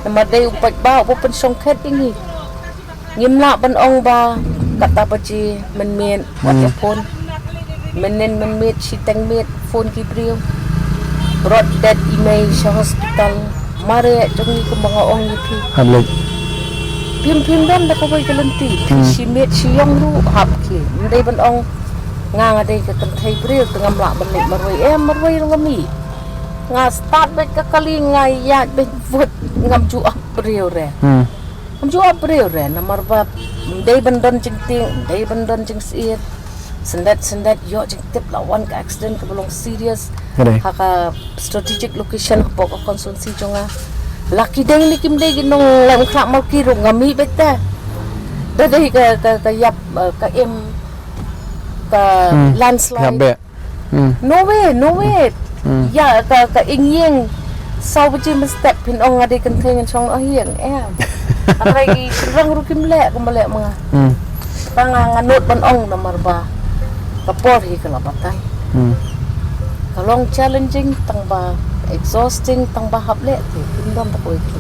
Namar dei u paidbah uba pynshongkhet ïa ngi. Ngim lah ban ong ba kata baje mynmiet wat ïa phone. Mynnin mynmiet shiteng miet phone ki briew. Rot det i mei sha hospital. Mareh jong ngi kumba nga ong ïa phi. Hap leit. Phim, phim don da kawei ka lynti. Phi, hmm, shi miet shi ïong ruh hap ki. Ym dei ban ong nga nga dei ka kynthei briew te ngam lah ban leit marwei. Em, marwei ruh ngam ïoh. Nga start beit ka kali, nga ïaid beit vote, ngam ju ap briew re. Hmm. Ngam ju ap briew re, namar ba ym dei ban don jingtieng, ym dei ban don jingsyier. Syndet syndet ïoh jingtip la wan ka accident kaba long serious. Ka dei. Ha ka strategic location hapoh ka constituency jong nga. La ki dei ne kim dei ki nongleh, ym khlak mar ki ruh ngam ïoh beit te. Da dei ka, ka, ka ïap, eh, ka im, ka, hmm, landslide. Ïap beit. Hmm. No way, no way. Hmm. Ïa ka, ka ing ïing. Saw baje mynstep phin ong nga dei kynthei ngan shong noh ïing. Em. Hynrei ki shynrang ruh kim leh kumba leh ma nga. Hmm. Tang nga, nga nud ban ong namar ba ka por hi ka la batai. Hmm. Ka long challenging tang ba exhausting tang ba hap leh te kim don ta kawei ki.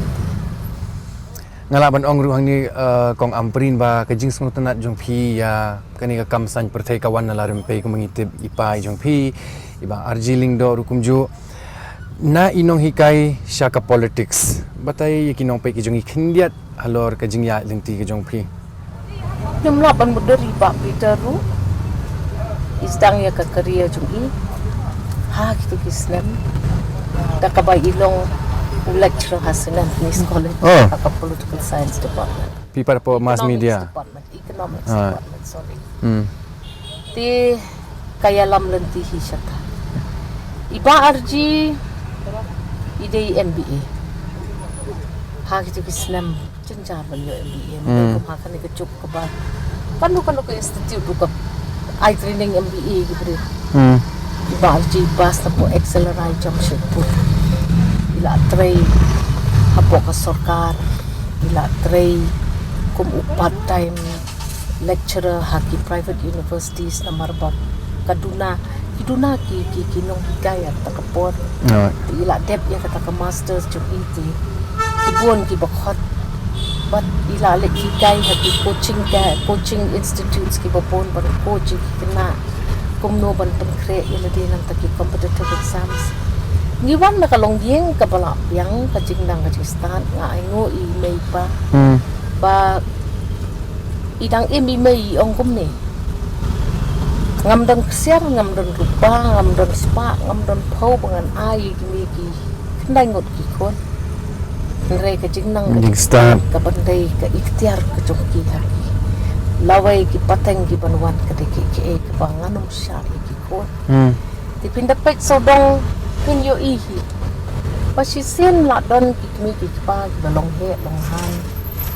Nga lah ban ong ruh hangne, eh, Kong Ampareen ba ka jingsngewtynnat jong phi ïa kane ka kam saiñ pyrthei ka wan na la rympei kumba ngi tip i pa i jong phi, i Bah R G Lyngdoh ruh kumjuh. Na i nonghikai sha ka politics. Batai ïa ki nongpeit ki jong ngi khyndiat halor ka jingïaid lynti ka jong phi. Ngim lah ban mutdur ïa i Bah Peter ruh. I sdang ïa ka career jong i ha kito ki snem. Da kaba i long u lecturer ha Saint Anthony's College. Oh. Ha ka political science department. Phi pat hapoh mass media. Economics department. Economics, ah, department, sorry. Hmm. Te Te ka ïalam lynti hi shata. I Bah Arji i dei M B A. Ha kito ki snem jynjar ban ïoh M B A. Hmm. Kum ha kane ka juk kaba kano kano ka institute ruh ka ai training M B A ki briew. Hmm. I Bah Arji i pass na po Accelerate Jamshedpur. I la trei hapoh ka sorkar. I la trei kum u part time lecturer ha ki private universities namar ba ka duna, ki duna ki, ki, ki nonghikai ha kata ka por. Right. Te i la dep ïa kata ka masters jong i te ki bun kiba khot. Bad i la leit hikai ha ki coaching ka, coaching institutes kiba bun ban coach ïa ki khynnah kumno ban pynkhreh ïa lade na kita ki competitive exams. Ngi wan na ka longïing kaba la biang, ka jingnang ka jingstad, nga ainguh ïa i mei i pa. Hmm. Ba i dang im i mei i ong kumne. Ngam don ksiar, ngam don rupa, ngam don spah, ngam don phew ba ngan ai ïa kine ki khyndai ngut ki khun. Hynrei ka jingnang ka jingstad, jingstad kaba dei ka iktiar ka jong ki ha ki. Lawei ki pateng kiban wan ka dei kiei kiei kaba ngan ym shah ïa ki khun. Hmm. Te phin da peit sawdong phin ïohi hi ba shisien la don ki kmie ki kpa kiba long heh long han.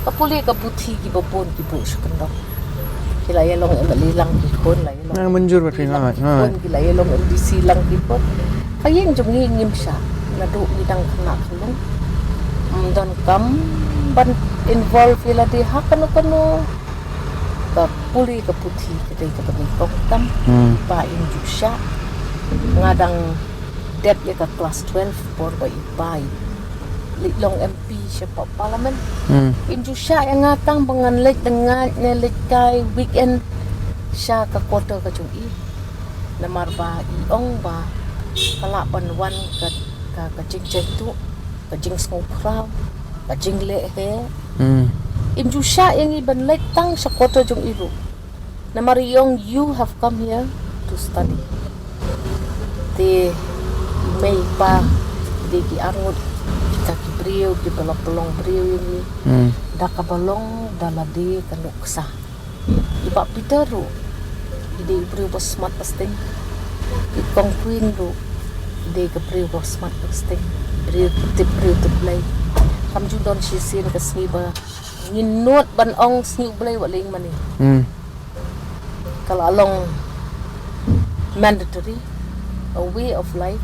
Ka pule ka puthi kiba bun ki buh sha kyndong. Ki la ïalong M L A lang ki khun, la ïalong Nang mynjur ba phi M P lang ngai, ki ngai. Khun, ki la ïalong M D C lang ki khun. Ka ïing jong ngi ngim shah, naduh ngi dang khynnah khyllung. Ym don kam ban involve ïa lade ha kano kano ka pule ka puthi ka dei kaba nyngkong tam. Hmm. Ba im ju shah. Nga dang dep ïa ka class twelve por ba i pa i leit long M P shapoh Parliament. Hmm. Im ju shah ïa nga tang ba ngan leit dang ngat ne leit kai weekend sha ka quarter ka jong i. Namar ba i ong ba ka lah ban wan ka, ka, ka jingjaituh, ka jingsngewkhraw, ka jingleh heh. Hmm. Im ju shah ïa ngi ban leit tang sha quarter jong i ruh. Namar i ong, "You have come here to study." Te i mei i pa i dei ki arngut kita ki briew kiba la pynlong briew ïa ngi. Hmm. Da kaba long da lade ka nuksa. I Bah Peter ruh i dei i briew ba smat ba sting. I Kong Queen ruh i dei ka briew ba smat ba sting. Briew tip, briew tip Blei. Kam ju don shisien ka sngi ba ngin nud ban ong sngi U Blei wat leh ïa ngi mane. Hmm. Ka la long mandatory, a way of life.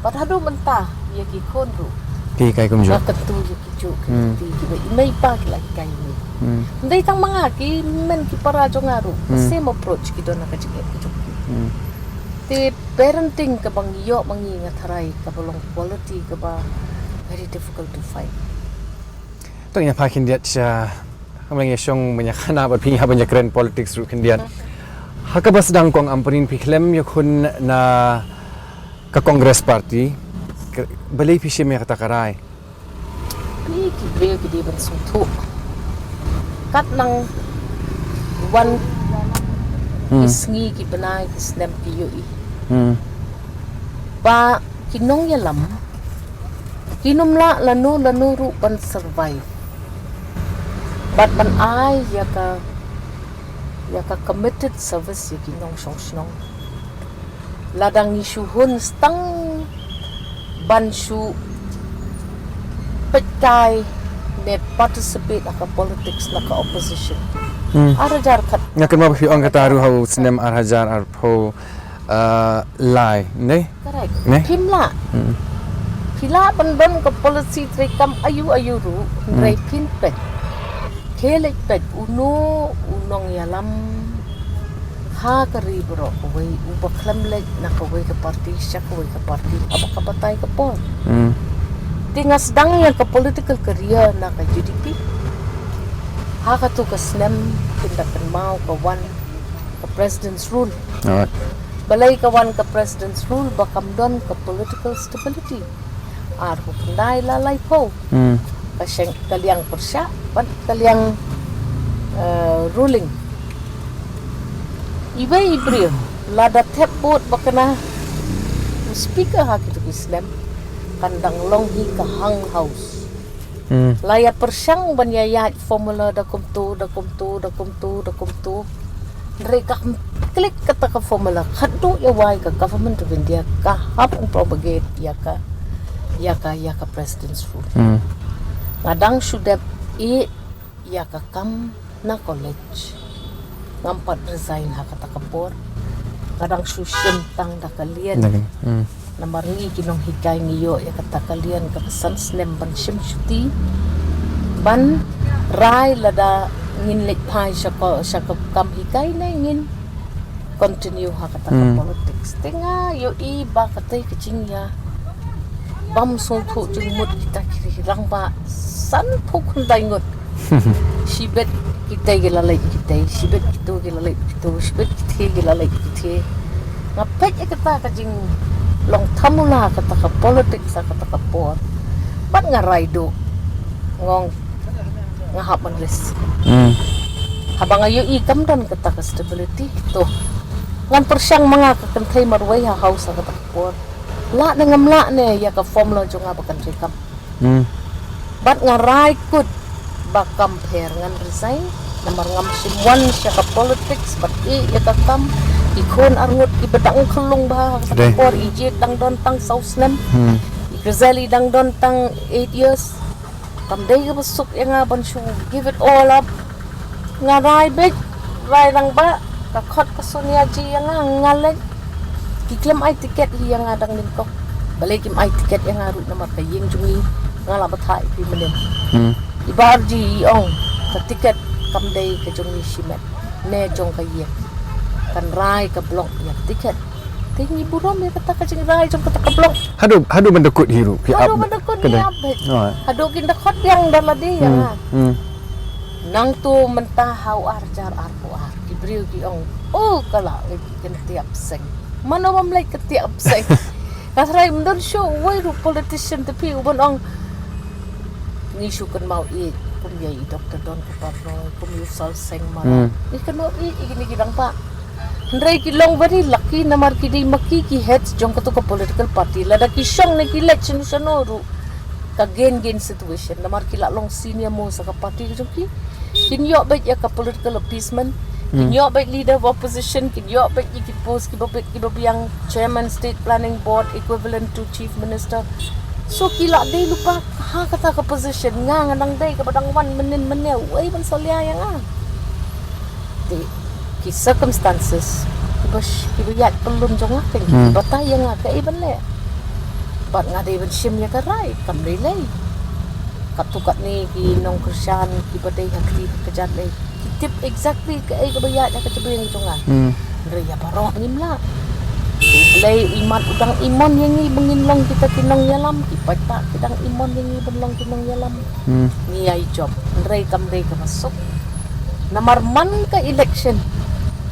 Bad haduh mynta ïa ki khun ruh ki hikai kumjuh. Nga kyntu ïa ki juh ki Hmm. lynti kiba i mei i pa ki la hikai ïa ngi. Hmm. Ym dei tang ma nga, ki hynmen ki para jong nga ruh. The Hmm. same approach ki don ha ka jingeh ka jong ki. Hmm. Te parenting kaba ngi ïoh ma ngi, nga tharai kaba long quality kaba very difficult to find. To ngin ïa phai khyndiat sha, kam leng ïa shong ban ïa khana bad phi, ïa ban ïa kren politics ruh khyndiat. Ha kaba sdang, Kong, am pynrin phi khlem ïakhun na ka Congress Party. Ka, balei phi shim ïa kata ka rai? Phi, ki briew ki dei ban sngewthuh. Kat nang wan ki Hmm. sngi, ki bnai, ki snem, ki ïohi Hmm. ba ki nongïalam kin ym lah lano lano ruh ban survive bad ban ai ïa ka, ïa ka committed service ïa ki nongshong shnong. Lada ngi shu hun stang ban shu peit kai ne participate ha ka politics na ka opposition. Hmm. Ar hajar khat. Nga kynmaw ba phi ong kata ruh ha u snem ar hajar arphew, uh, lai, ne? Correct. Ne? Phim lah. Hmm. Phi lah ban don ka policy treikam aiu aiu ruh, Hmm. hynrei phin peit. Khie leit peit uno u nongïalam ha ka ri baroh kawei, uba khlem leit na kawei ka party sha kawei ka party ha kaba batai ka por. Hmm. Te nga sdang ïa ka political career na ka U D P. Ha katu ka snem phin da kynmaw ka wan ka President's Rule. Alright. Balei ka wan ka President's Rule? Ba kam don ka political stability. Arphew khyndai la laiphew. Hmm. Ka sheng, ka liang pyrshah bad ka liang, eh, ruling. Iwei i briew lada thep vote ba kane u speaker ha kitu ki snem, kan dang long hi ka hung house. Hmm. La ïa pyrshang ban ïa ïaid formula da kumtu, da kumtu, da kumtu, da kumtu. Hynrei kam, Klik kata ka formula, khadduh ïa wai ka Government of India ka hap ban propagate ïa ka, ïa ka, ïa ka President's Rule. Hmm. Nga dang shu dep ïa, ïa ka kam na college. Ngam pat resign ha kata ka por. Nga dang shu shim tang da ka lian. Hmm. Namar ngi ki nonghikai ngi ïoh ïa kata ka lian kaba san snem ban shim shuti, ban rai lada ngin leit phai sha ko, sha ka kam hikai ne ngin continue ha kata ka, hmm, politics. Te nga ïohi ba katei ka jingïa bam sngewthuh jingmut kita ki rangbah sanphew khyndai ngut. Shibit kitei ki la leit kitei, shibit kito ki la leit kito, shibit kitei ki la leit kitei. Nga peit ïa kata ka jinglong thamula kata ka politics ha kata ka por. Bad nga rai duh. Nga ong nga hap ban risk. Hmm. Haba nga ïohi kam don kata ka stability to. Ngan pyrshang ma nga ka kynthei marwei ha House ha kata ka por. Lah ne ngam lah ne ïa ka formula jong nga ba kan treikam. Hmm. Bad nga rai kut ba kam pher ngan resign. Namar ngam shym wan sha ka politics bad ïa ka kam. Ki khun arngut kiba dang khyllung bha ha ka por, i jied dang don tang saw snem. Hmm. I Grizel i dang don tang eight years. Kam dei kaba suk ïa nga ban shu give it all up. Nga rai beit, rai rangbah, ka khot ka Sonia G ïa nga, nga leit. Ki khlem ai tiket hi ïa nga dang nyngkong. Balei kim ai tiket ïa nga ruh namar ka ïing jong ngi, nga la bthah ïa phi mynnin. Hmm. I Bah Arji i ong, ka tiket kam dei ka jong ngi shimet, ne jong ka ïing. Kan rai ka block ïa ka tiket. Te ngi burom ïa kata ka jingrai jong kata ka block. Haduh, haduh ban da kut hi ruh. Haduh ban da kut hi ap beit. Haduh kin da khot biang da lade ïa nga. Hmm. Nangtu mynta ha u ar hajar arphew ar ki briew ki ong, oh, ka la leit kyntiap seng. Mano bym leit kyntiap seng? Ka tharai ym don shuh uwei ruh politician te phi u ban ong. Ngi shu kynmaw ïeit kum ïa i Doctor Don Kupar Roy, kum ïa u Sal Seng Mara. Hmm. Ngi kynmaw ïeit ïa kine ki rangbah. Hynrei ki long very lucky namar ki dei ma ki ki heads jong kato ka political party. Lada ki shong ne ki leit shano shano ruh, ka gain gain situation namar ki la long senior most ha ka party ka jong ki. Kin ïoh beit ïa ka political appeasement. Kin, hmm, ïoh beit leader of opposition, kin ïoh beit ïa ki post kiba bit kiba biang, chairman state planning board equivalent to chief minister. So ki la dei lypa ha kata ka position, nga nga dang dei kaba dang wan mynnin mynne, uei ban salia ïa nga? Te ki circumstances kiba sh-, kiba ïaid pynlong jong nga, hmm, kiba batai ïa nga kaei ban leh. Bad nga dei ban shim ïa ka rai, kam dei lei. Katto katne ki nongkyrshan kiba dei ha kti ha kjat lei, ki tip exactly kaei kaba ïaid ha ka jabieng jong nga. Hmm. Hynrei ïa baroh ngim lah. U Blei u imat u dang imon ïa ngi ba ngin long kita ki nongïalam, ki paidbah ki dang imon ïa ngi ban long ki nongïalam. Hmm. Ngi ïai jop. Hynrei kam dei kaba suk. Namar man ka election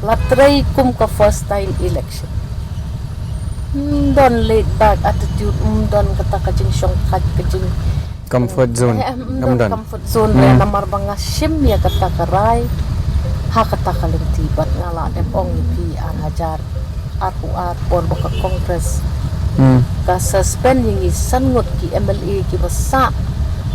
la trei kum ka first time election. Ym don laid back attitude, ym don kata ka jingshongthait, ka jing comfort zone. Eh, ym don comfort zone. Hmm. Namar ba nga shim ïa kata ka rai ha kata ka lynti bad nga la dep ong ïa phi ar hajar arphew ar por ba ka Congress, hmm, ka suspend ïa ngi san ngut ki M L A kiba sah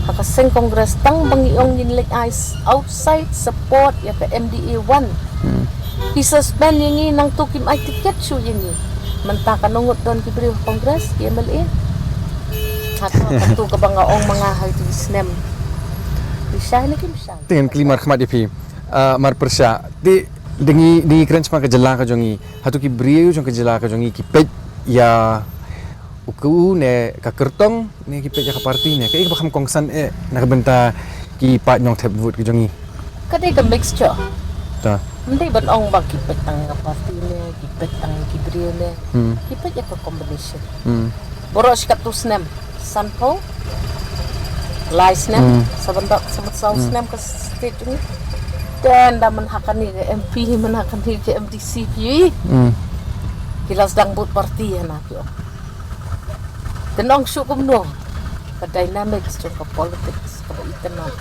ha ka seng Congress tang ba ngi ong ngin leit ai s-, outside support ïa ka M D A one. Hmm. Ki suspend ïa ngi nangto kim ai tiket shuh ïa ngi. Mynta katno ngut don ki briew ha Congress, ki M L A? Hato, hato kaba nga ong ma nga ha ito i snem. Ki shai ne kim shai? Te ngan kylli markhmat ïa phi. Ah, marpyrshah. Te da ngi, da ngi kren shaphang ka jylla ka jong ngi. Hato ki briew jong ka jylla ka jong ngi ki peit ïa u ku ne ka kyrtong ne ki peit ïa ka party ne kaei kaba kham kongsan eh na ka bynta ki paid nongthep vote ki jong ngi? Ka dei ka mixture. Ta. Ym dei ban ong ba ki peit tang ïa ka party ne, ki peit tang ïa ki briew ne. Hmm. Ki peit ïa ka combination. Hmm. Baroh shi katto snem, sanphew lai snem, hmm, sa ban dap sa ban saw, hmm, snem ka state jong ngi. Te ynda mynta kane ka M P, mynta kane ka M D C phi. Hmm. Ki la sdang bud party hana ki ong. Te nong shu kumno ka dynamics jong ka politics kaba itynnad.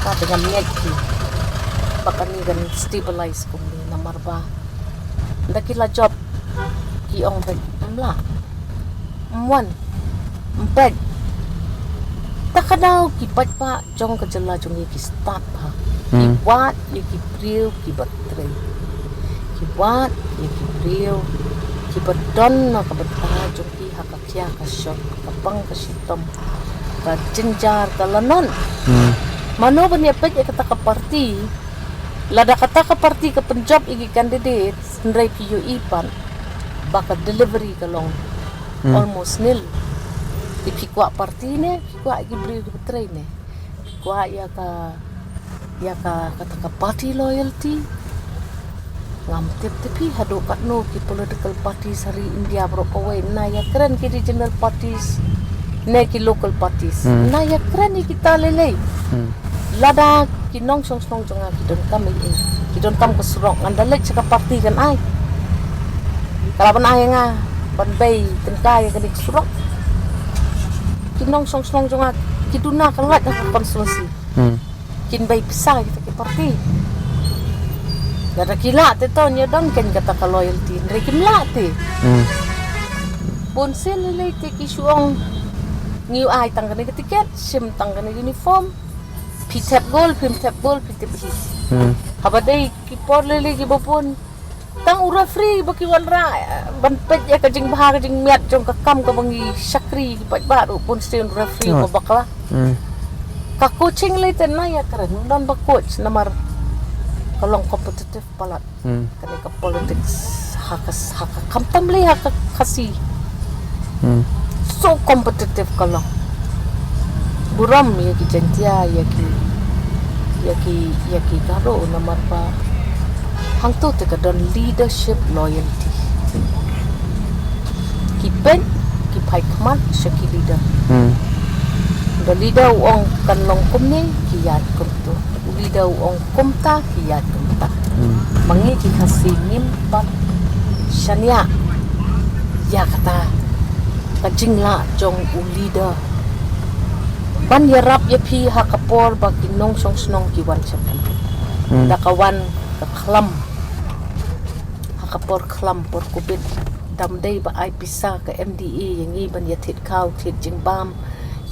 Ka dang ngam ngeit ki ba kane kan stabilize kumne namar ba ynda ki la jop ki ong beit ym lah, ym wan, ym peit. Ta ka daw ki paidbah jong ka jylla jong ngi ki stad bha. Ki, hmm, wad ïa ki briew kiba trei. Ki Wat ïa ki briew kiba don na ka bynta jong ki ha ka khia ka shong, ka pang ka shitom, ka jynjar ka lanon. Mano ban ïa peit ïa kata ka party, lada kata ka party ka pynjop ïa ki candidates, hynrei phi ïohi pat ba ka delivery ka long almost nil. Te phi kwah party ne, phi kwah ïa ki briew kiba trei ne, phi kwah ïa ka, ïa ka, kata ka party loyalty. Ngam tip te phi haduh katno ki political parties ha ri India baroh kawei, na ïa kren ki regional parties ne ki local parties. Na ïa kren ïa kita lei lei. Lada ki nongshong shnong jong nga ki donkam ïa, ki donkam ka surok, ngan da leit sha ka party kan ai. Ka la ban ai ïa nga ban bei tyngka ïa kane ka surok. Ki nongshong shnong jong nga ki duna ka lait ha ka constituency. Kin bei pisa kita ki party. Lada ki lah te to ïa don ken kata ka loyalty, hynrei kim lah te. Bun sien lei lei te ki shu ong ngi ai tang kane ka tiket, shim tang kane uniform. Phi thep gol, phim thep gol, phi tip hi. Haba dei ki por lei lei kiba bun, tang u referee ba ki wanrah, eh, ban peit ïa ka jingbha ka jingmiat jong ka kam kaba ngi shakri, ki paidbah ruh bun sien u referee ba bakla. Ka coaching lei te na ïa kren, don ba coach namar ka long competitive palat. Kane ka politics ha ka, ha ka khamtam lei ha ka Khasi. So competitive ka long. Burom ïa ki Jaintia, ïa ki, ïa ki, ïa ki Garo namar ba hangto te ka don leadership loyalty. Ki peit, ki phai khmat sha ki leader. Da leader u ong kan long kumne, ki ïaid kumto. U leader u ong kumta, ki ïaid kumta. Ma ngi ki Khasi ngim pat shaniah ïa kata ka jinglah jong u leader ban ïarap ïa phi ha ka por ba ki nongshong shnong ki wan sha phi. Da ka wan ka khlam, ha ka por khlam, por covid, dam dei ba ai pisa ka M D A ïa ngi ban ïa thied khaw, thied jingbam,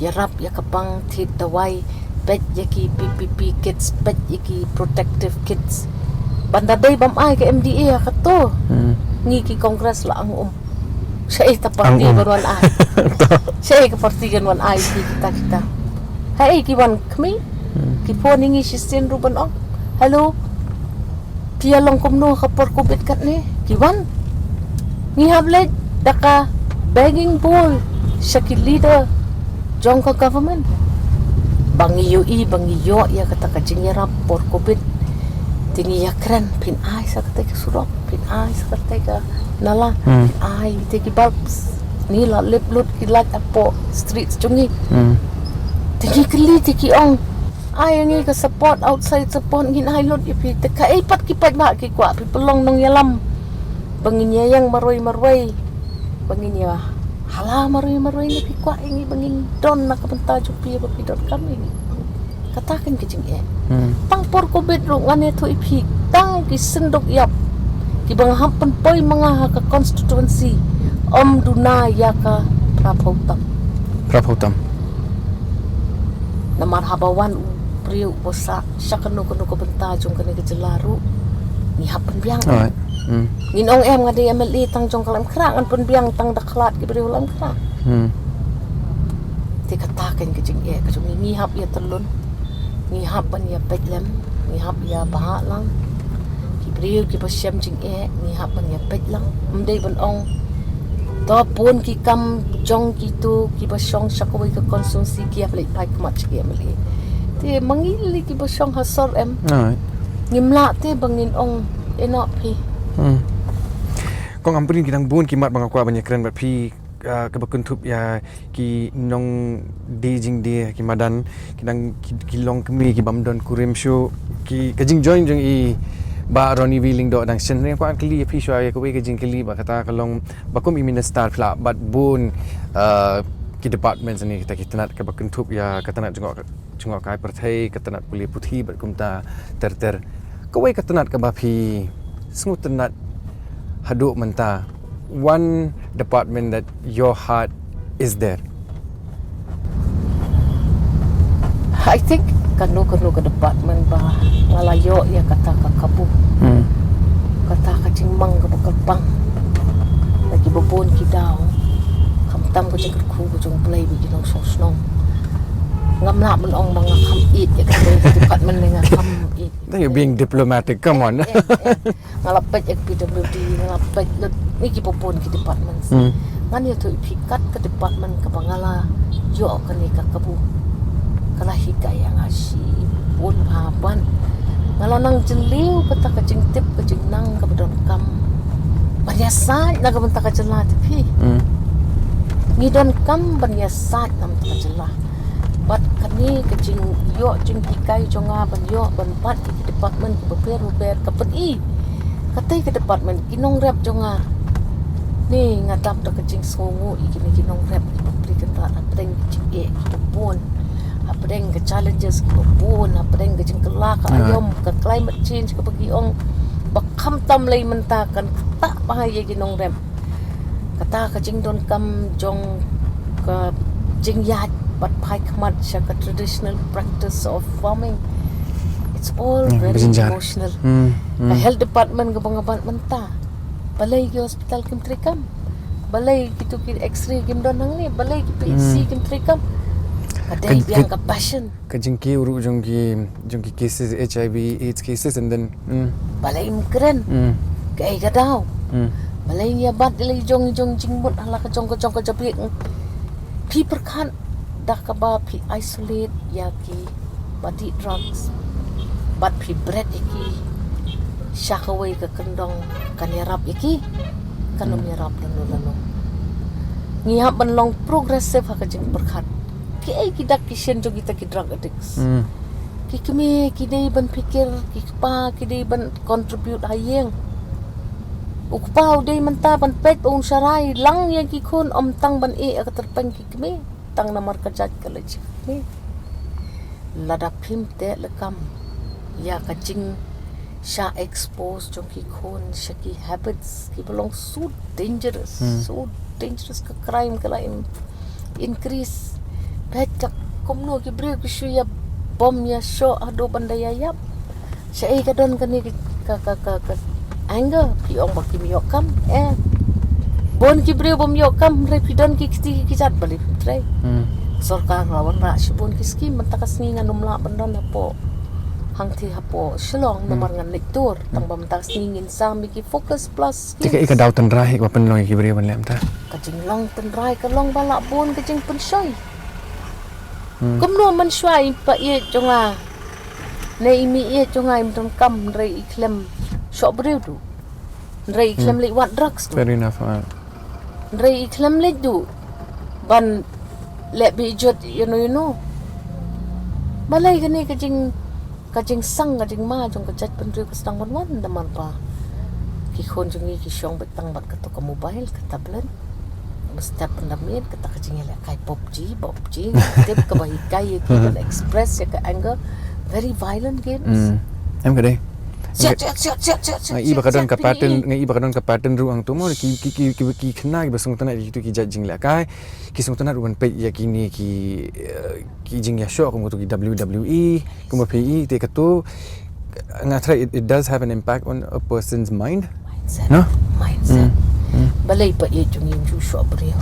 ïarap ïa ka pang, thied dawai, peit ïa ki P P P kits, peit ïa ki protective kits. Ban da dei bam ai ka M D A ha kato. Ngi ki Congress la ang um. Shaei ta party kan wan ai. Shaei ka party kan wan ai ki kita kita. Haei ki wan khmih. Ki phone ïa ngi shisien ruh ban ong, hello, phi ïa long kumno ha ka por covid katne? Ki wan. Ngi hap leit da ka begging bowl sha ki leader jong ka government. Ba ngi ïohi, ba ngi ïoh ïa kata ka jingïarap por covid. Te ngi ïa kren, phin ai sa katei ka surok, phin ai sa katei ka nala, phin ai te ki bulbs. Ngi la lip lut ki light hapoh streets jong ngi. Te ngi kylli te ki ong, ai ïa ngi ka support, outside support ngin ai lut ïa phi. Te kaei pat ki paidbah ki kwah, phi pynlong nongïalam ba ngin ïa ïeng marwei marwei, ba ngin ïa hala marwei marwei ne phi kwah ïa ngi ba ngin don na ka bynta jong phi ba phi donkam ïa ngi? Kata kan ka jingeh. Tang por covid ruh ngan ïathuh ïa phi, tang ki synduk ïap kiba nga hap pynpoi ma nga ha ka constituency, ym duna ïa ka phra phew tam. Phra phew tam. Namar haba wan u briew uba sah sha kano kano ka bynta jong kane ka jylla ruh, ngi hap pynbiang. Ngin ong em nga dei M L A tang jong ka Laitumkhrah, ngan pynbiang tang da khlad ki briew Laitumkhrah. Te kata kan ka jingeh ka jong ngi, ngi hap ïa tylun, ngi hap ban ïa peit lem, ngi hap ïa bha lang. Ki briew kiba shem jingeh ngi hap ban ïa peit lang. Ym dei ban ong to pun ki kam jong kito kiba shong sha kawei ka constituency ki hap leit phai khmat sha ki M L A. Te ma ngi lei kiba shong ha sor em. Ngim lah te ba ngin ong ïa noh phi. Kong Ampareen, ki dang bun ki mat ba nga kwah ban ïa kren bad phi, ah, kaba kynthup ïa ki nongdie jingdie, ki madan, ki dang ki, ki longkmie, ki bym don kurim shuh, ki, ka jingjoin jong i Bah Ronnie V Lyngdoh dang shen. Nga kwah kylli ïa phi shuwa ïa kawei ka jingkylli, ba kata ka long ba kum i minister phi la bat bun, ah, ki departments ne kita ki tnat, kaba kynthup ïa ka tnat jngoh jngohkai pyrthei, ka tnat pule puthi bad kumta ter ter. Kawei ka tnat kaba phi sngewtynnat haduh mynta, one department that your heart is there? I think kano kano ka department ba nga la ïoh ïa kata ka kabu. Kata ka jingmang kaba kyrpang na kiba bun ki daw, khamtam ka jingkyrkhu ka jong U Blei bad ki nongshong shnong. Ngam lah ban ong ba nga kham ïeit ïa ka department ne nga kham ïeit. Then you're being diplomatic, come on. Eh, eh, eh. Nga la peit ïa ka P W D, nga la peit lut ïa kiba bun ki departments. Hmm. Ngan ïathuh ïa phi kat ka department kaba nga la ïoh kane ka kabu, ka la hikai ïa nga shibun bha ban nga la nang jylliew kata ka jingtip ka jingnang kaba donkam ban ïasaid na ka bynta ka jylla te phi. Hmm. Ngi donkam ban ïasaid na ka bynta ka jylla. Bad kane ka jingïoh jinghikai jong nga ban ïoh ban bat ïa ki department kiba pher ba pher ka pyni. Katei ka department ki nongrep jong nga. Ne nga dap da ka jingsngewnguh ïa kine ki nongrep kiba pyrkhat hapdeng ki jingeh kiba bun, hapdeng ka challenges kiba bun, hapdeng ka jingkylla ka aïom, ka climate change kaba ki ong ba khamtam lei mynta kan ktah bha ïa ki nongrep. Kata ka jingdonkam jong ka jingïaid bad phai khmat sha ka traditional practice of farming. It's all very emotional. Hmm, hmm. Ka health department kaba nga bat mynta. Balei ki hospital kim treikam? Balei kitu ki X-ray kim don hangne? Balei ki P H C kim treikam? Ka dei biang ka passion. Ka jingkiew ruh jong ki, jong ki cases, H I V, AIDS cases, and then, hmm. Balei ym kren? Hmm. Kaei ka daw? Hmm. Balei ngi ïa bat ïa la jong jong jingmut ha la ka jong ka jong ka jabieng. Phi pyrkhat da kaba phi isolate ïa ki ba dih drugs bad phi bret ïa ki sha kawei ka kyndong, kan ïarap ïa ki? Kan ym ïarap lano lano. Ngi hap ban long progressive ha ka jingpyrkhat. Kiei ki dak ki shin jong kita ki drug addicts? Hmm. Ki kmie ki dei ban pyrkhat, ki kpa ki dei ban contribute ha ïing. U kpa u dei mynta ban peit ba un sharai lang ïa ki khun, ym tang ban ïeh ïa ka tyrpeng ki kmie tang namar ka jait ka leit sha ki kmie. Lada phim teh lakam ïa ka jingshah expose jong ki khun sha ki habits kiba long so dangerous, hmm, so dangerous, ka crime ka la in-, increase. Peit ka kumno ki briew ki shu ïa bom ïa shoh haduh ban da ïa ïap. Shaei ka don kane ka, ka, ka, ka anger, phi ong ba kim ïoh kam, eh. Bun ki briew bym ïoh kam, hynrei phi don ki kti ki jait, balei phim trei? Hmm. Sorkar la wanrah shibun ki skim, mynta ka sngi ngan ym lah ban don hapoh hangtei hapoh Shillong, hmm, namar ngan leit tour, tang ba mynta ka sngi ngin sam ïa ki Focus Plus schemes. Te kaei ka daw tynrai kaba pynlong ïa ki briew ban leh mynta? Ka jinglong tynrai ka long ba la bun ka jingpynshoi. Hmm. Kumno mynshuwa i pa ïeit jong nga ne i mei ïeit jong nga im donkam, hynrei i khlem shoh briew duh. Hynrei i khlem, hmm, leit wad drugs duh. Fair enough, ah. Hynrei i khlem leit duh ban leh bejot, you know, you know. Balei kane ka jing, ka jingsang, ka jingma jong ka jaitbynriew ka sdang ban wan, namar ba ki khun jong ngi ki shong beit tang bad kato ka mobile, ka tablet. Ba step ynda miet kata ka jingïalehkai PUBG, PUBG, tip kaba hikai ïa ki ban express ïa ka anger, very violent games. Hmm. Em ka dei. Siat, siat, siat, siat, siat, siat. Nga i ba ka don ka pattern, nga i ba ka don ka pattern ruh hangto mo, ki, ki, ki, ki, ki khynnah kiba sngewtynnat ïa kitu ki jait jinglehkai, ki sngewtynnat ruh ban peit ïa kine ki, eh, ki jingïashoh kum katu ki W W E, kumba phi i te katu, nga tharai it, it does have an impact on a person's mind. Mindset. No? Mindset. Hmm. Hmm. Balei pa ïeit jong ngi im shu shoh briew?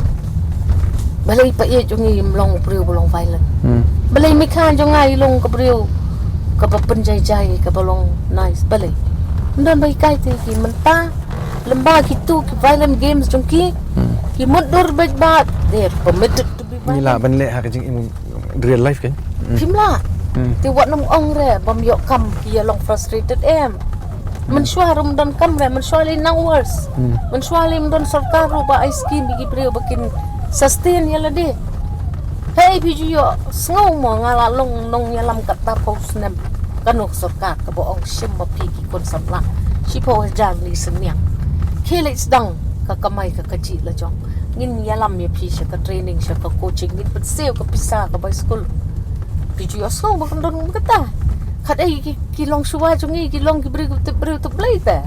Balei pa ïeit jong ngi im long briew ba long violent? Hmm. Balei mei kha jong nga i long ka briew kaba pynjaijai, kaba long nice? Balei? Ym don ba hikai te ki mynta, lymba kitu ki violent games jong ki, hmm, ki mutdur beit ba they're permitted to be violent. Ngi lah ban leh ha ka jingim real life kan? Hmm. Phim lah. Hmm. Te wat nym ong re bym ïoh kam ki ïa long frustrated em. Hmm. Mynshuwa ruh ym don kam re, mynshuwa lei nang worse. Hmm. Mynshuwa lei ym don sorkar ruh ba ai skim ïa ki briew ba kin sustain ïa lade. Hei phi ju ïoh sngew mo nga la long nongïalam katto phew snem. Kano ka sorkar kaba ong shim ma phi ki khun samla shiphew hajar ne synñiang? Khie leit sdang ka kamai ka kajih la jong. Ngin ïalam ïa phi sha ka training, sha ka coaching, ngin pynsiew ka pisa ka bai skul. Phi ju ïohsngew ba kan don kata. Khatvei ki, ki longshuwa jong ngi ki long ki briew tip briew tip Blei te.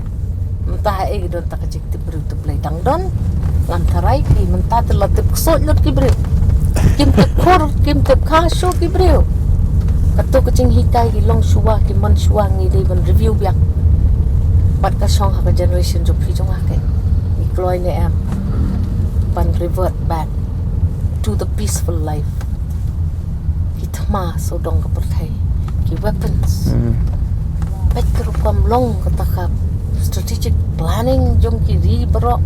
Mynta haei ka don ta ka jingtip briew tip Blei? Dang don. Ngam tharai ki mynta te la tip ksuid lut ki briew. Kim tip khur, kim tip kha shuh ki briew. Kato ka jinghikai ki longshuwa, ki mynshuwa ngi dei ban review biang. Pat ka shong ha ka generation jong phi jong nga, ka ngi kloi ne em ban revert back to the peaceful life? Ki thma sawdong ka pyrthei, ki weapons. Peit ka rukom long kata ka strategic planning jong ki ri baroh.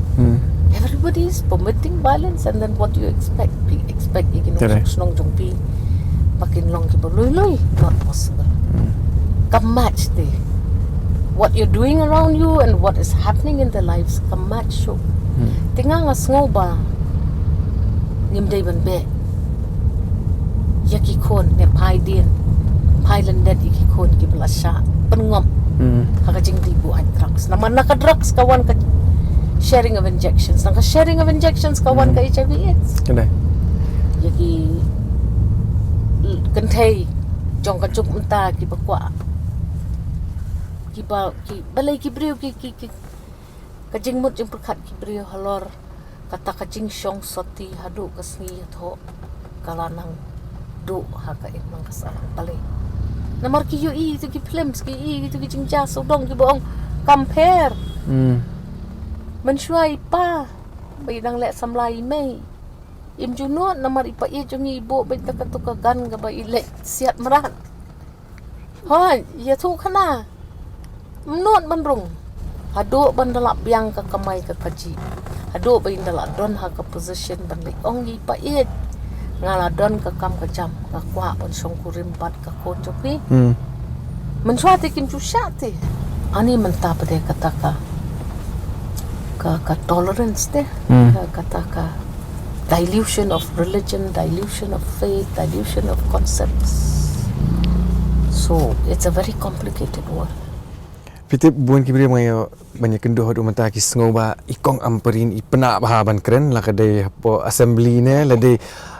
Everybody is permitting violence, and then what do you expect? Phi expect ïa ki nongshong shnong jong phi ba kin long kiba lui lui? Not possible. Kam match te. What you're doing around you and what is happening in their lives kam match shuh. Te nga nga sngew ba ngim dei ban beh ïa ki khun ne phai dien, phai lyndet ïa ki khun kiba la shah pynngop ha ka jingdih buaid drugs. Namar na ka drugs ka wan ka sharing of injections, na ka sharing of injections ka wan ka HIV AIDS. Ïa ki kynthei jong ka juk mynta kiba kwah, kiba, ki balei ki briew ki, ki, ki ka jingmut jingpyrkhat ki briew halor kata ka jingshong sati haduh ka sngi ïathoh ka la nang duh ha ka imlang ka sahlang. Balei? Namar ki ïohi ïa ki films, ki ïohi ïa ki jingjia sawdong kiba ong compare. Mynshuwa i pa ba i dang leh samla i mei, im ju nud namar i pa i jong i buh beit da katu ka gan kaba i leh siat mrad. Hooid, ïathuh khana. Ym nud ban rung. Haduh ban da lah biang ka kamai ka kajih, haduh ba in da lah don ha ka position ban leh ong ïa i pa i, nga la don ka kam ka jam, nga kwah ban shong kurim bad ka khun jong phi. Mynshuwa te kim ju shah te. Ani mynta pat de kata ka, ka, ka tolerance te, ka, kata ka dilution of religion, dilution of faith, dilution of concepts. So it's a very complicated world. Phi tip, bun ki briew ba nga ïoh ban ïakynduh haduh mynta ki sngew ba i kong Ampareen i pynah bha ban kren, la ka dei hapoh assembly ne la dei,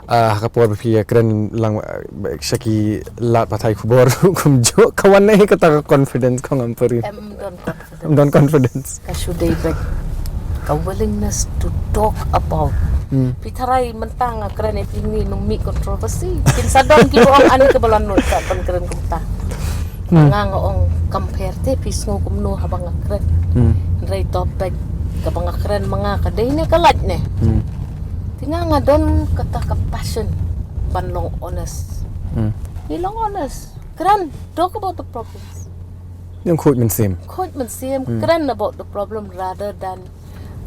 ah, ha ka por ba phi ïakren lang, ah, sha ki lad pathai khubor kumjuh, ka wan na kata ka confidence kong Ampareen? Em don confidence. Em don confidence. Ka shu dei beit ka willingness to talk about. Phi tharai mynta nga kren ïa phi ngi num mih controversy. Kin sa don kiba ong ani kaba la nud ka ban kren kumta. Nga nga ong compare te phi sngew kumno haba nga kren. Hynrei topic kaba nga kren ma nga ka dei ne ka lait ne. Te nga nga don kata ka passion ban long honest. Ngi long honest. Kren, talk about the problems. Ïa khuid mynsiem. Khuid mynsiem, kren about the problem rather than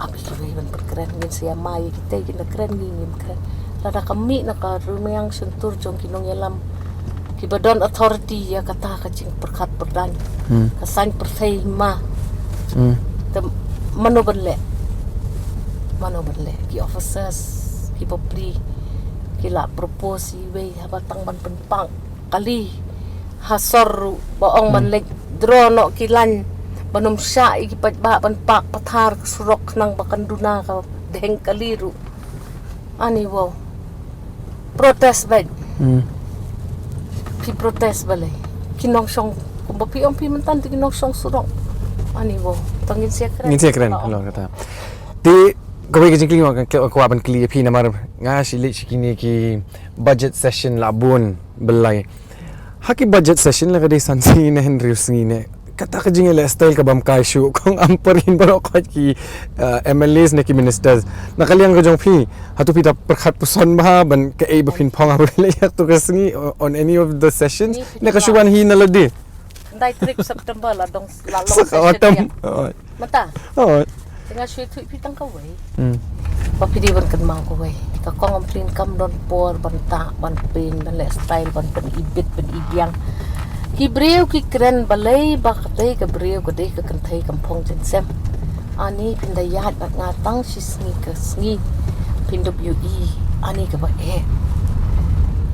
ap ïa kiwei ban pynkren. Ngin sa ïa mai ïa kita, ngin da kren, ngin, ngin kren. Lada ka mih na ka rmiang shyntur jong ki nongïalam kiba don authority ïa kata ka jingpyrkhat pyrdaiñ, ka saiñ pyrthei ma. Te mano ban leh? Mano ban leh? Ki officers ki bapli ki la propose iwei haba tang ban pynpang kali ha sor ruh ba ong ban leit draw noh ki lain ban ym shah ïa ki paidbah ban pak pathar ka surok khnang ba kan duna ka dheng kali ruh. Ani wow. Protest beit. Phi protest balei? Ki nongshong, kumba phi ong phi mynta te ki nongshong surok. Ani wow. Tang ngin sa ïakren. Ngin sa ïakren halor kata. Te kawei ka jingkylli nga kwah ban kylli ïa phi namar nga shu leit sha kine ki budget session la bun, balei ha ki budget session la ka dei san sngi ne hynriew sngi ne kata ka jingïaleh style ka bam kai shuh kong Ampareen baroh khoit ki, uh, M L As ne ki ministers. Na ka liang ka jong phi, hato phi da pyrkhat puson bha ban kaei ba phin phong haba leh ïa tu ka sngi o-, on any of the sessions? Ne ka shu wan hi na lade? Khyndai tarik September la dong, la long session. Mynta. Te nga shu ïathuh ïa phi tang kawei. Ba phi dei ban kynmaw kawei. Ka kong Ampareen kam don por ban tah, ban pyn, ban leh style, ban pynibit, pynibiang. Ki briew ki kren balei ba katei ka briew ka dei ka kynthei kam phong jingsem. Ani phin da ïaid bad nga tang shi sngi ka sngi. Phin da ïohi ani kaba eh.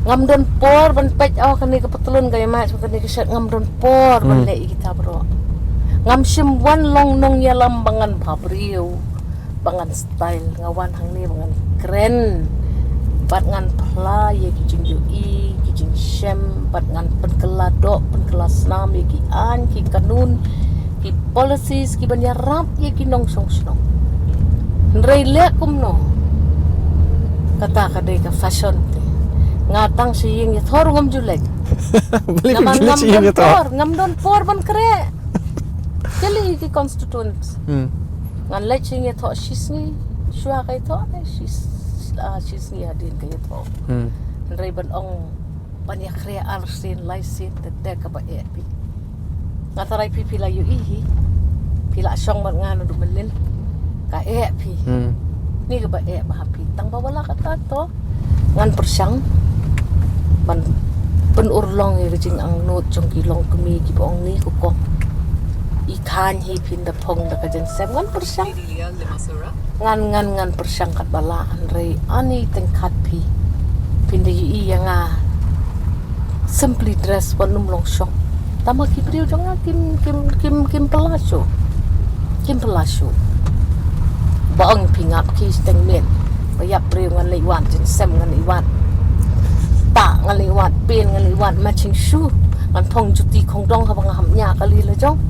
Ngam don por ban peit, oh, kane ka patlun ka ïamai, kane ka shirt, ngam don por ban leh ïa kita baroh. Ngam shym wan long nongïalam ba ngan bhabriew, ba ngan style, nga wan hangne ba ngan kren. Bad ngan phla ïa ki jingïohi, ki jingshem, bad ngan pynkylla doh, pynkylla snam ïa ki aiñ, ki kanun, ki policies, ki ban ïarap ïa ki nongshong shnong. Hynrei leh kumno? Kata ka dei ka fashion te. Nga tang sha ïing ïathor ngam ju leit. Balei phi leit sha ïing ïathor? Namar ngam don por, ngam don por ban kren. Kali ki constituents. Hmm. Ngan leit shisngi ïathoh shisngi, shuwa ka ïathoh, ne shis-, ah, shisngi hadien ka ïathoh. Hmm. Hynrei ban ong ban ïakhreh arsien laisien te te kaba eh phi. Nga tharai phi phi la ïohi hi. Phi la shong bad nga naduh mynnin. Ka eh phi. Hmm. Ni kaba eh bha phi. Tang ba wat la katta to. Ngan pyrshang ban pynurlong ïa ka jingangnud jong ki longkmie kiba ong ni ko kong. I khain hi phin da phong da ka jingsem, ngan pyrshang. Ngan, ngan, ngan pyrshang katba lah, hynrei ani tyngkat phi. Phin da ïohi ïa nga simply dress, wat nym long shock. Tangba ki briew jong nga kim, kim, kim, kim pynlah shuh. Kim pynlah shuh. Ba ong phi ngap ki steng miet. Ba ïap briew ngan leit wad, jingsem ngan leit wad. Tah ngan leit wad, pin ngan leit wad, matching shoe. Ngan phong juti khongdong haba nga hap ñiah kali la jong.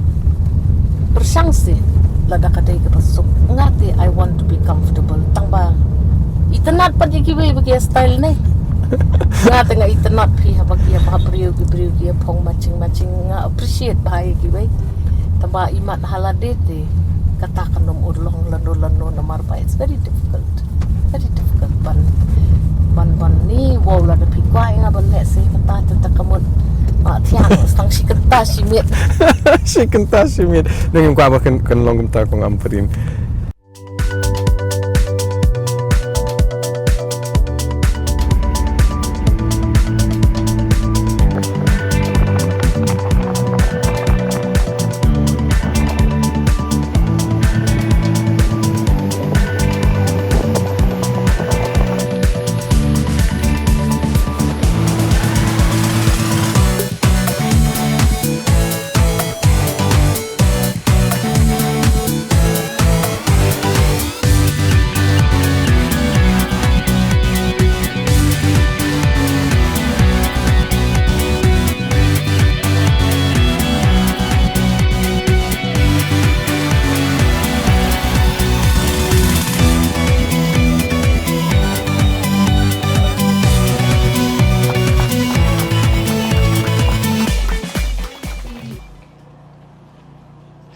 Pyrshang seh, lada ka dei kaba suk. Nga te I want to be comfortable. Tangba itynnad pat ïa kiwei ba ki style ne. Nga te nga itynnad phi haba ki, haba briew ki briew ki phong matching matching, nga appreciate bha ïa kiwei. Tangba imat ha lade te kata kan ym urlong lano lano namar ba it's very difficult. Very difficult ban, ban, ban ni, wow, lada phi kwah ïa nga ban leh seh kata te ta ka mut. Ma thiang, tang shi kynta shi miet. Shi kynta shi miet. Dang ngim kwah ba kan, kan long kumta Kong Ampareen.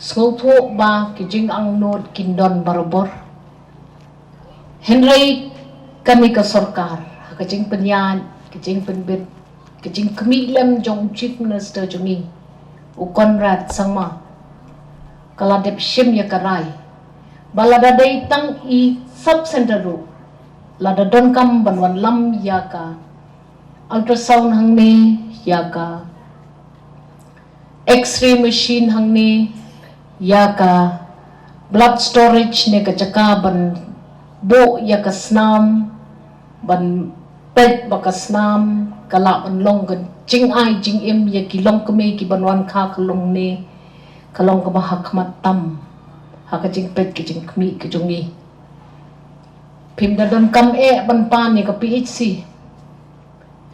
Sngewthuh ba ki jingangnud kin don barabor. Hynrei kane ka sorkar, ha ka jingpynïaid, ka jingpynbit, ka jingkhmih lem jong u Chief Minister jong ngi, u Conrad Sangma, ka la dep shim ïa ka rai ba lada dei tang i sub center ruh, lada donkam ban wanlam ïa ka ultrasound hangne, ïa ka X-ray machine hangne, ïa ka blood storage ne ka jaka ban buh ïa ka snam, ban peit ba ka snam ka lah ban long ka jingai jingim ïa ki longkmie ki ban wan kha ka long ne, ka long kaba ha khmat tam ha ka jingpeit ka jingkhmih ka jong ngi. Phim da donkam eh ban pan ïa ka P H C.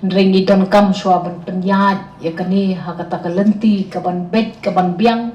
Hynrei ngi donkam shuwa ban pynïaid ïa kane ha kata ka lynti ka ban beit ka ban biang.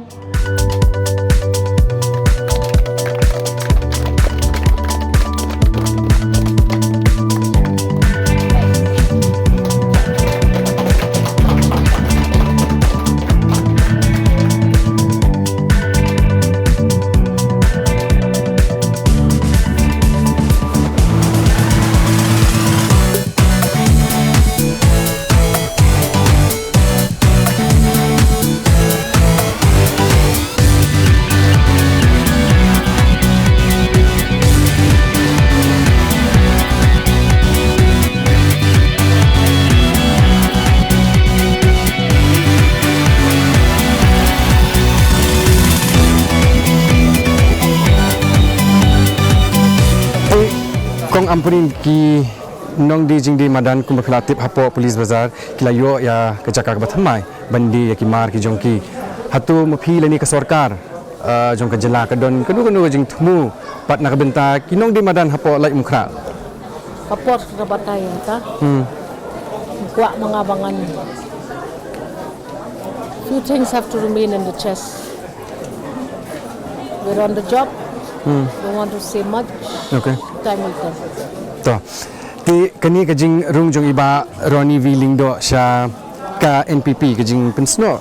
Kong Ampareen, ki nongdie jingdie madan kumba phi la tip hapoh Police Bazar ki la ïoh ïa ka jaka kaba thymmai ban die ïa ki mar ki jong ki. Hato ma phi lane ka sorkar, ah, jong ka jylla ka don kano kano ka jingthmu pat na ka bynta ki nongdie madan hapoh Laitumkhrah? Ka por ka batai ïa ta. Hmm. Kwah ma nga ba ngan. Few things have to remain in the chest. We're on the job. Hmm. Don't want to say much. Okay. Time will tell. To. Te kane ka jingrung jong i Bah Ronnie V Lyngdoh sha ka N P P, ka jingpynsnoh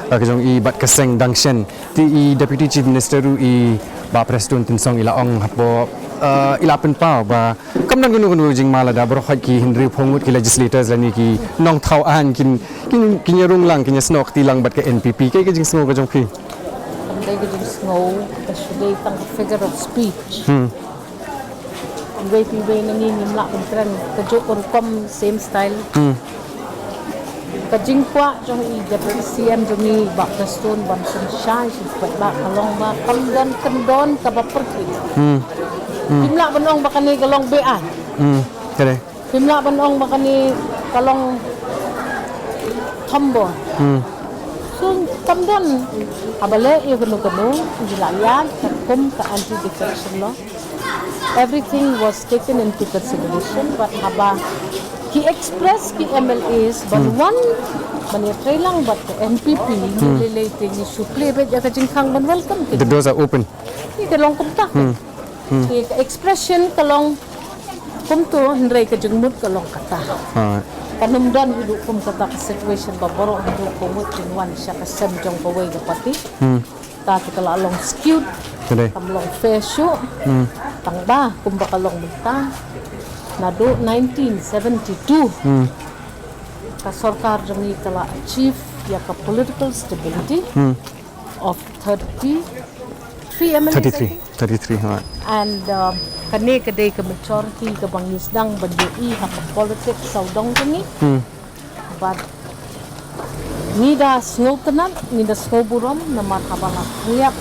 Ka jong i bad ka seng dang shen. Te i Deputy Chief Minister ruh i Bah Prestone Tynsong i la ong hapoh, eh, i la pynpaw ba kam don kano kano jingma lada baroh khoit ki hynriewphew ngut ki legislators lane ki nongthaw aiñ kin, kin, kin ïarung lang, kin ïasnoh kti lang bad ka N P P. Kaei ka jingsngew ka jong phi? Kam dei ka jingsngew, ka shu dei tang ka figure of speech. Hmm. Iwei pa iwei na ngi ngim lah ban kren kajuh ka rukom, same style. Hmm. Ka jingkwah jong i Deputy C M jong ngi Bah Prestone ban pynshai sha ki paidbah ka long ba kam don kyndon kaba pyrthei. Hmm. Hmm. Phim lah ban ong ba kane ka long be-aiñ. Hmm. Ka dei. Phim lah ban ong ba kane ka long thombor. Hmm. So kam don haba leh ïa kano kano, ngi la ïaid katkum ka anti defection law. Everything was taken into consideration, but haba ki express ki M L As ban wan ban ïatrei lang bad ka N P P, ngi lei lei te ngi shu plie beit ïa ka jingkhang ban welcome ki. The doors are open. Ki ka long kumta. Hmm. Hmm. Ki ka expression ka long kumto, hynrei ka jingmut ka long kata. Alright. Kan ym don haduh kum kata ka situation ba baroh haduh ka mut jingwan sha ka sem jong kawei ka party. Hmm. Ta te ka la long skewed. Ka dei. Kam long fair shuh. Hmm. Tang ba kumba ka long mynta, naduh nineteen seventy-two, hmm, ka sorkar jong ngi ka la achieve ïa ka political stability, hmm, of thirty-three M L As, I think. Thirty-three, thirty-three, ha. And, um, kane ka dei ka majority kaba ngi sdang ban ïohi ha ka politics sawdong jong ngi. Hmm. Bad ngi da sngewtynnat, ngi da sngewburom namar haba la khriat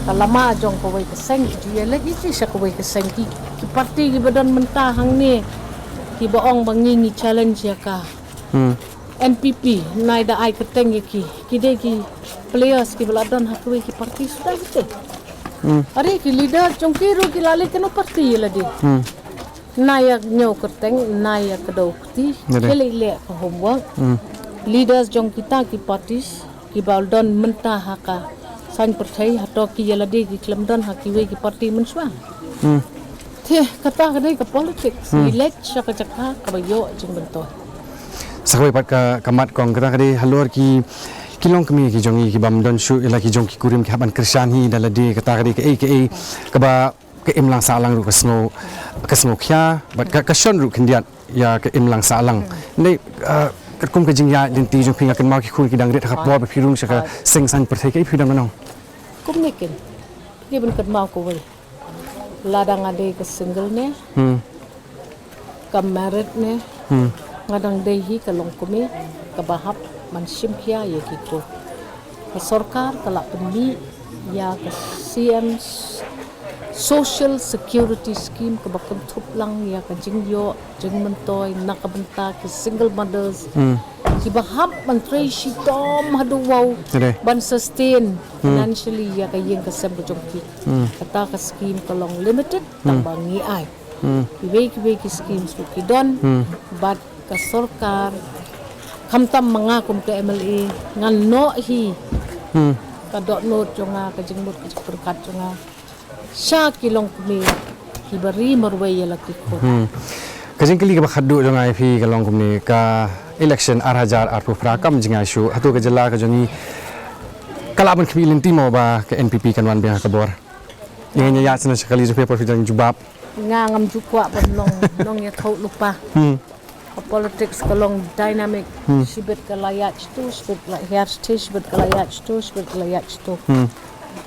ka lama jong kawei ka seng, ki ju ïaleit ïa ki sha kawei ka seng, ki, ki party kiba don mynta hangne kiba ong ba ngi, ngi challenge ïa ka, hmm, N P P, nai da ai kyrteng ïa ki, ki dei ki players kiba la don ha kawei ki party suda ki te. Hmm. Are ki leader jong ki ruh ki la leit kano party ïa lade. Hmm. Nai ïa ñiew kyrteng, nai ïa kdew kti, ki leh, leh ka homework. Hmm. Leaders jong kita ki parties kiba don mynta ha ka saiñ pyrthei, hato ki ïa lade ki khlem don ha kiwei ki party mynshuwa? Hmm. Te kata ka dei ka politics, hmm, ngi leit sha ka jaka kaba ïoh jingmyntoi. Sa kawei pat ka, ka mat kong, kata ka dei halor ki, ki longkmie ki jong ngi ki bym don shuh ïa la ki jong ki kurim, ki hap ban kyrshan hi da lade, kata ka dei kaei kaei kaba ka imlang sahlang ruh ka sngew, ka sngew khia, bad ka, ka shon ruh khyndiat ïa ka imlang sahlang. Hmm. Hynrei, ah, katkum ka jingïaid lynti jong phi, nga kynmaw ki khun ki dang rit ha ka por ba phi rung sha ka seng saiñ pyrthei, kaei phi dang ban ong? Kumne kin, phi ban kynmaw kawei. Lada nga dei ka single ne, hmm, ka married ne, hmm, nga dang dei hi ka longkmie kaba hap ban shim khia ïa ki khun. Ka sorkar ka la pynmih ïa ka C M Social Security Scheme kaba kynthup lang ïa ka jingïoh jingmyntoi na ka bynta ki single mothers, hmm, kiba hap ban trei shitom haduh wow, ka dei, ban sustain, hmm, financially ïa ka ïing ka sem ka jong ki. Hmm. Kata ka scheme ka long limited, hmm, tang ba ngi ai. Hmm. Kiwei kiwei ki schemes ruh ki don, hmm, bad ka sorkar, khamtam ma nga kum ka M L A, ngan noh hi, hmm, ka dohnud jong nga, ka jingmut ka jingpyrkhat jong nga sha ki longkmie kiba ri marwei ïa la ki khun. Hmm. Ka jingkylli kaba khatduh jong nga ïa phi ka long kumne, ka election ar hajar arphew phra kam jngai shuh, hato ka jylla ka jong ngi ka lah ban khmih lynti mo ba ka N P P kan wan biang ha ka bor? Ïa nga ïa sngewsih kali jong phi por phi dang jubab. Nga ngam ju kwah ban long nongïathuhlypa. Hmm. Ka politics ka long dynamic. Hmm. Shibit ka la ïaid shatu, shibit ka la hiar shatu, shibit ka la ïaid shatu, shibit ka la ïaid shatu. Hmm.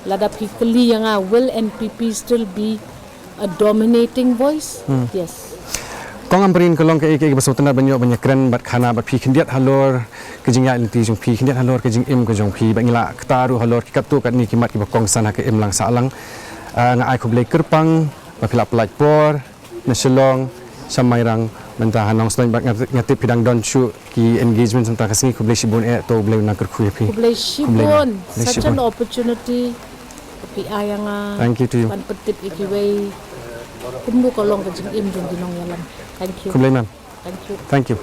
Lada phi kylli ïa nga, will N P P still be a dominating voice? Hmm. Yes. Kong Ampareen, ka long kaei kaei kaba sngewtynnat ban ïoh ban ïakren bad khana bad phi khyndiat halor ka jingïaid lynti jong phi, khyndiat halor ka jingim ka jong phi, bad ngi la kta ruh halor ki katto katne ki mat kiba kongsan ha ka imlang sahlang. Ah, nga ai khublei kyrpang ba phi la pyllait por na Shillong sha Mairang mynta ha Nongstoiñ, bad nga, nga tip phi dang don shuh ki engagement mynta ka sngi. Khublei shibun eh, to U Blei un nang kyrkhu ïa phi. Khublei shibun. Khublei shibun. Such an opportunity phi ai ïa nga. Thank you to you. Ban pyntip ïa kiwei kumno ka long ka jingim jong ki nongïalam. Thank you. Khublei ma'am. Thank you. Thank you.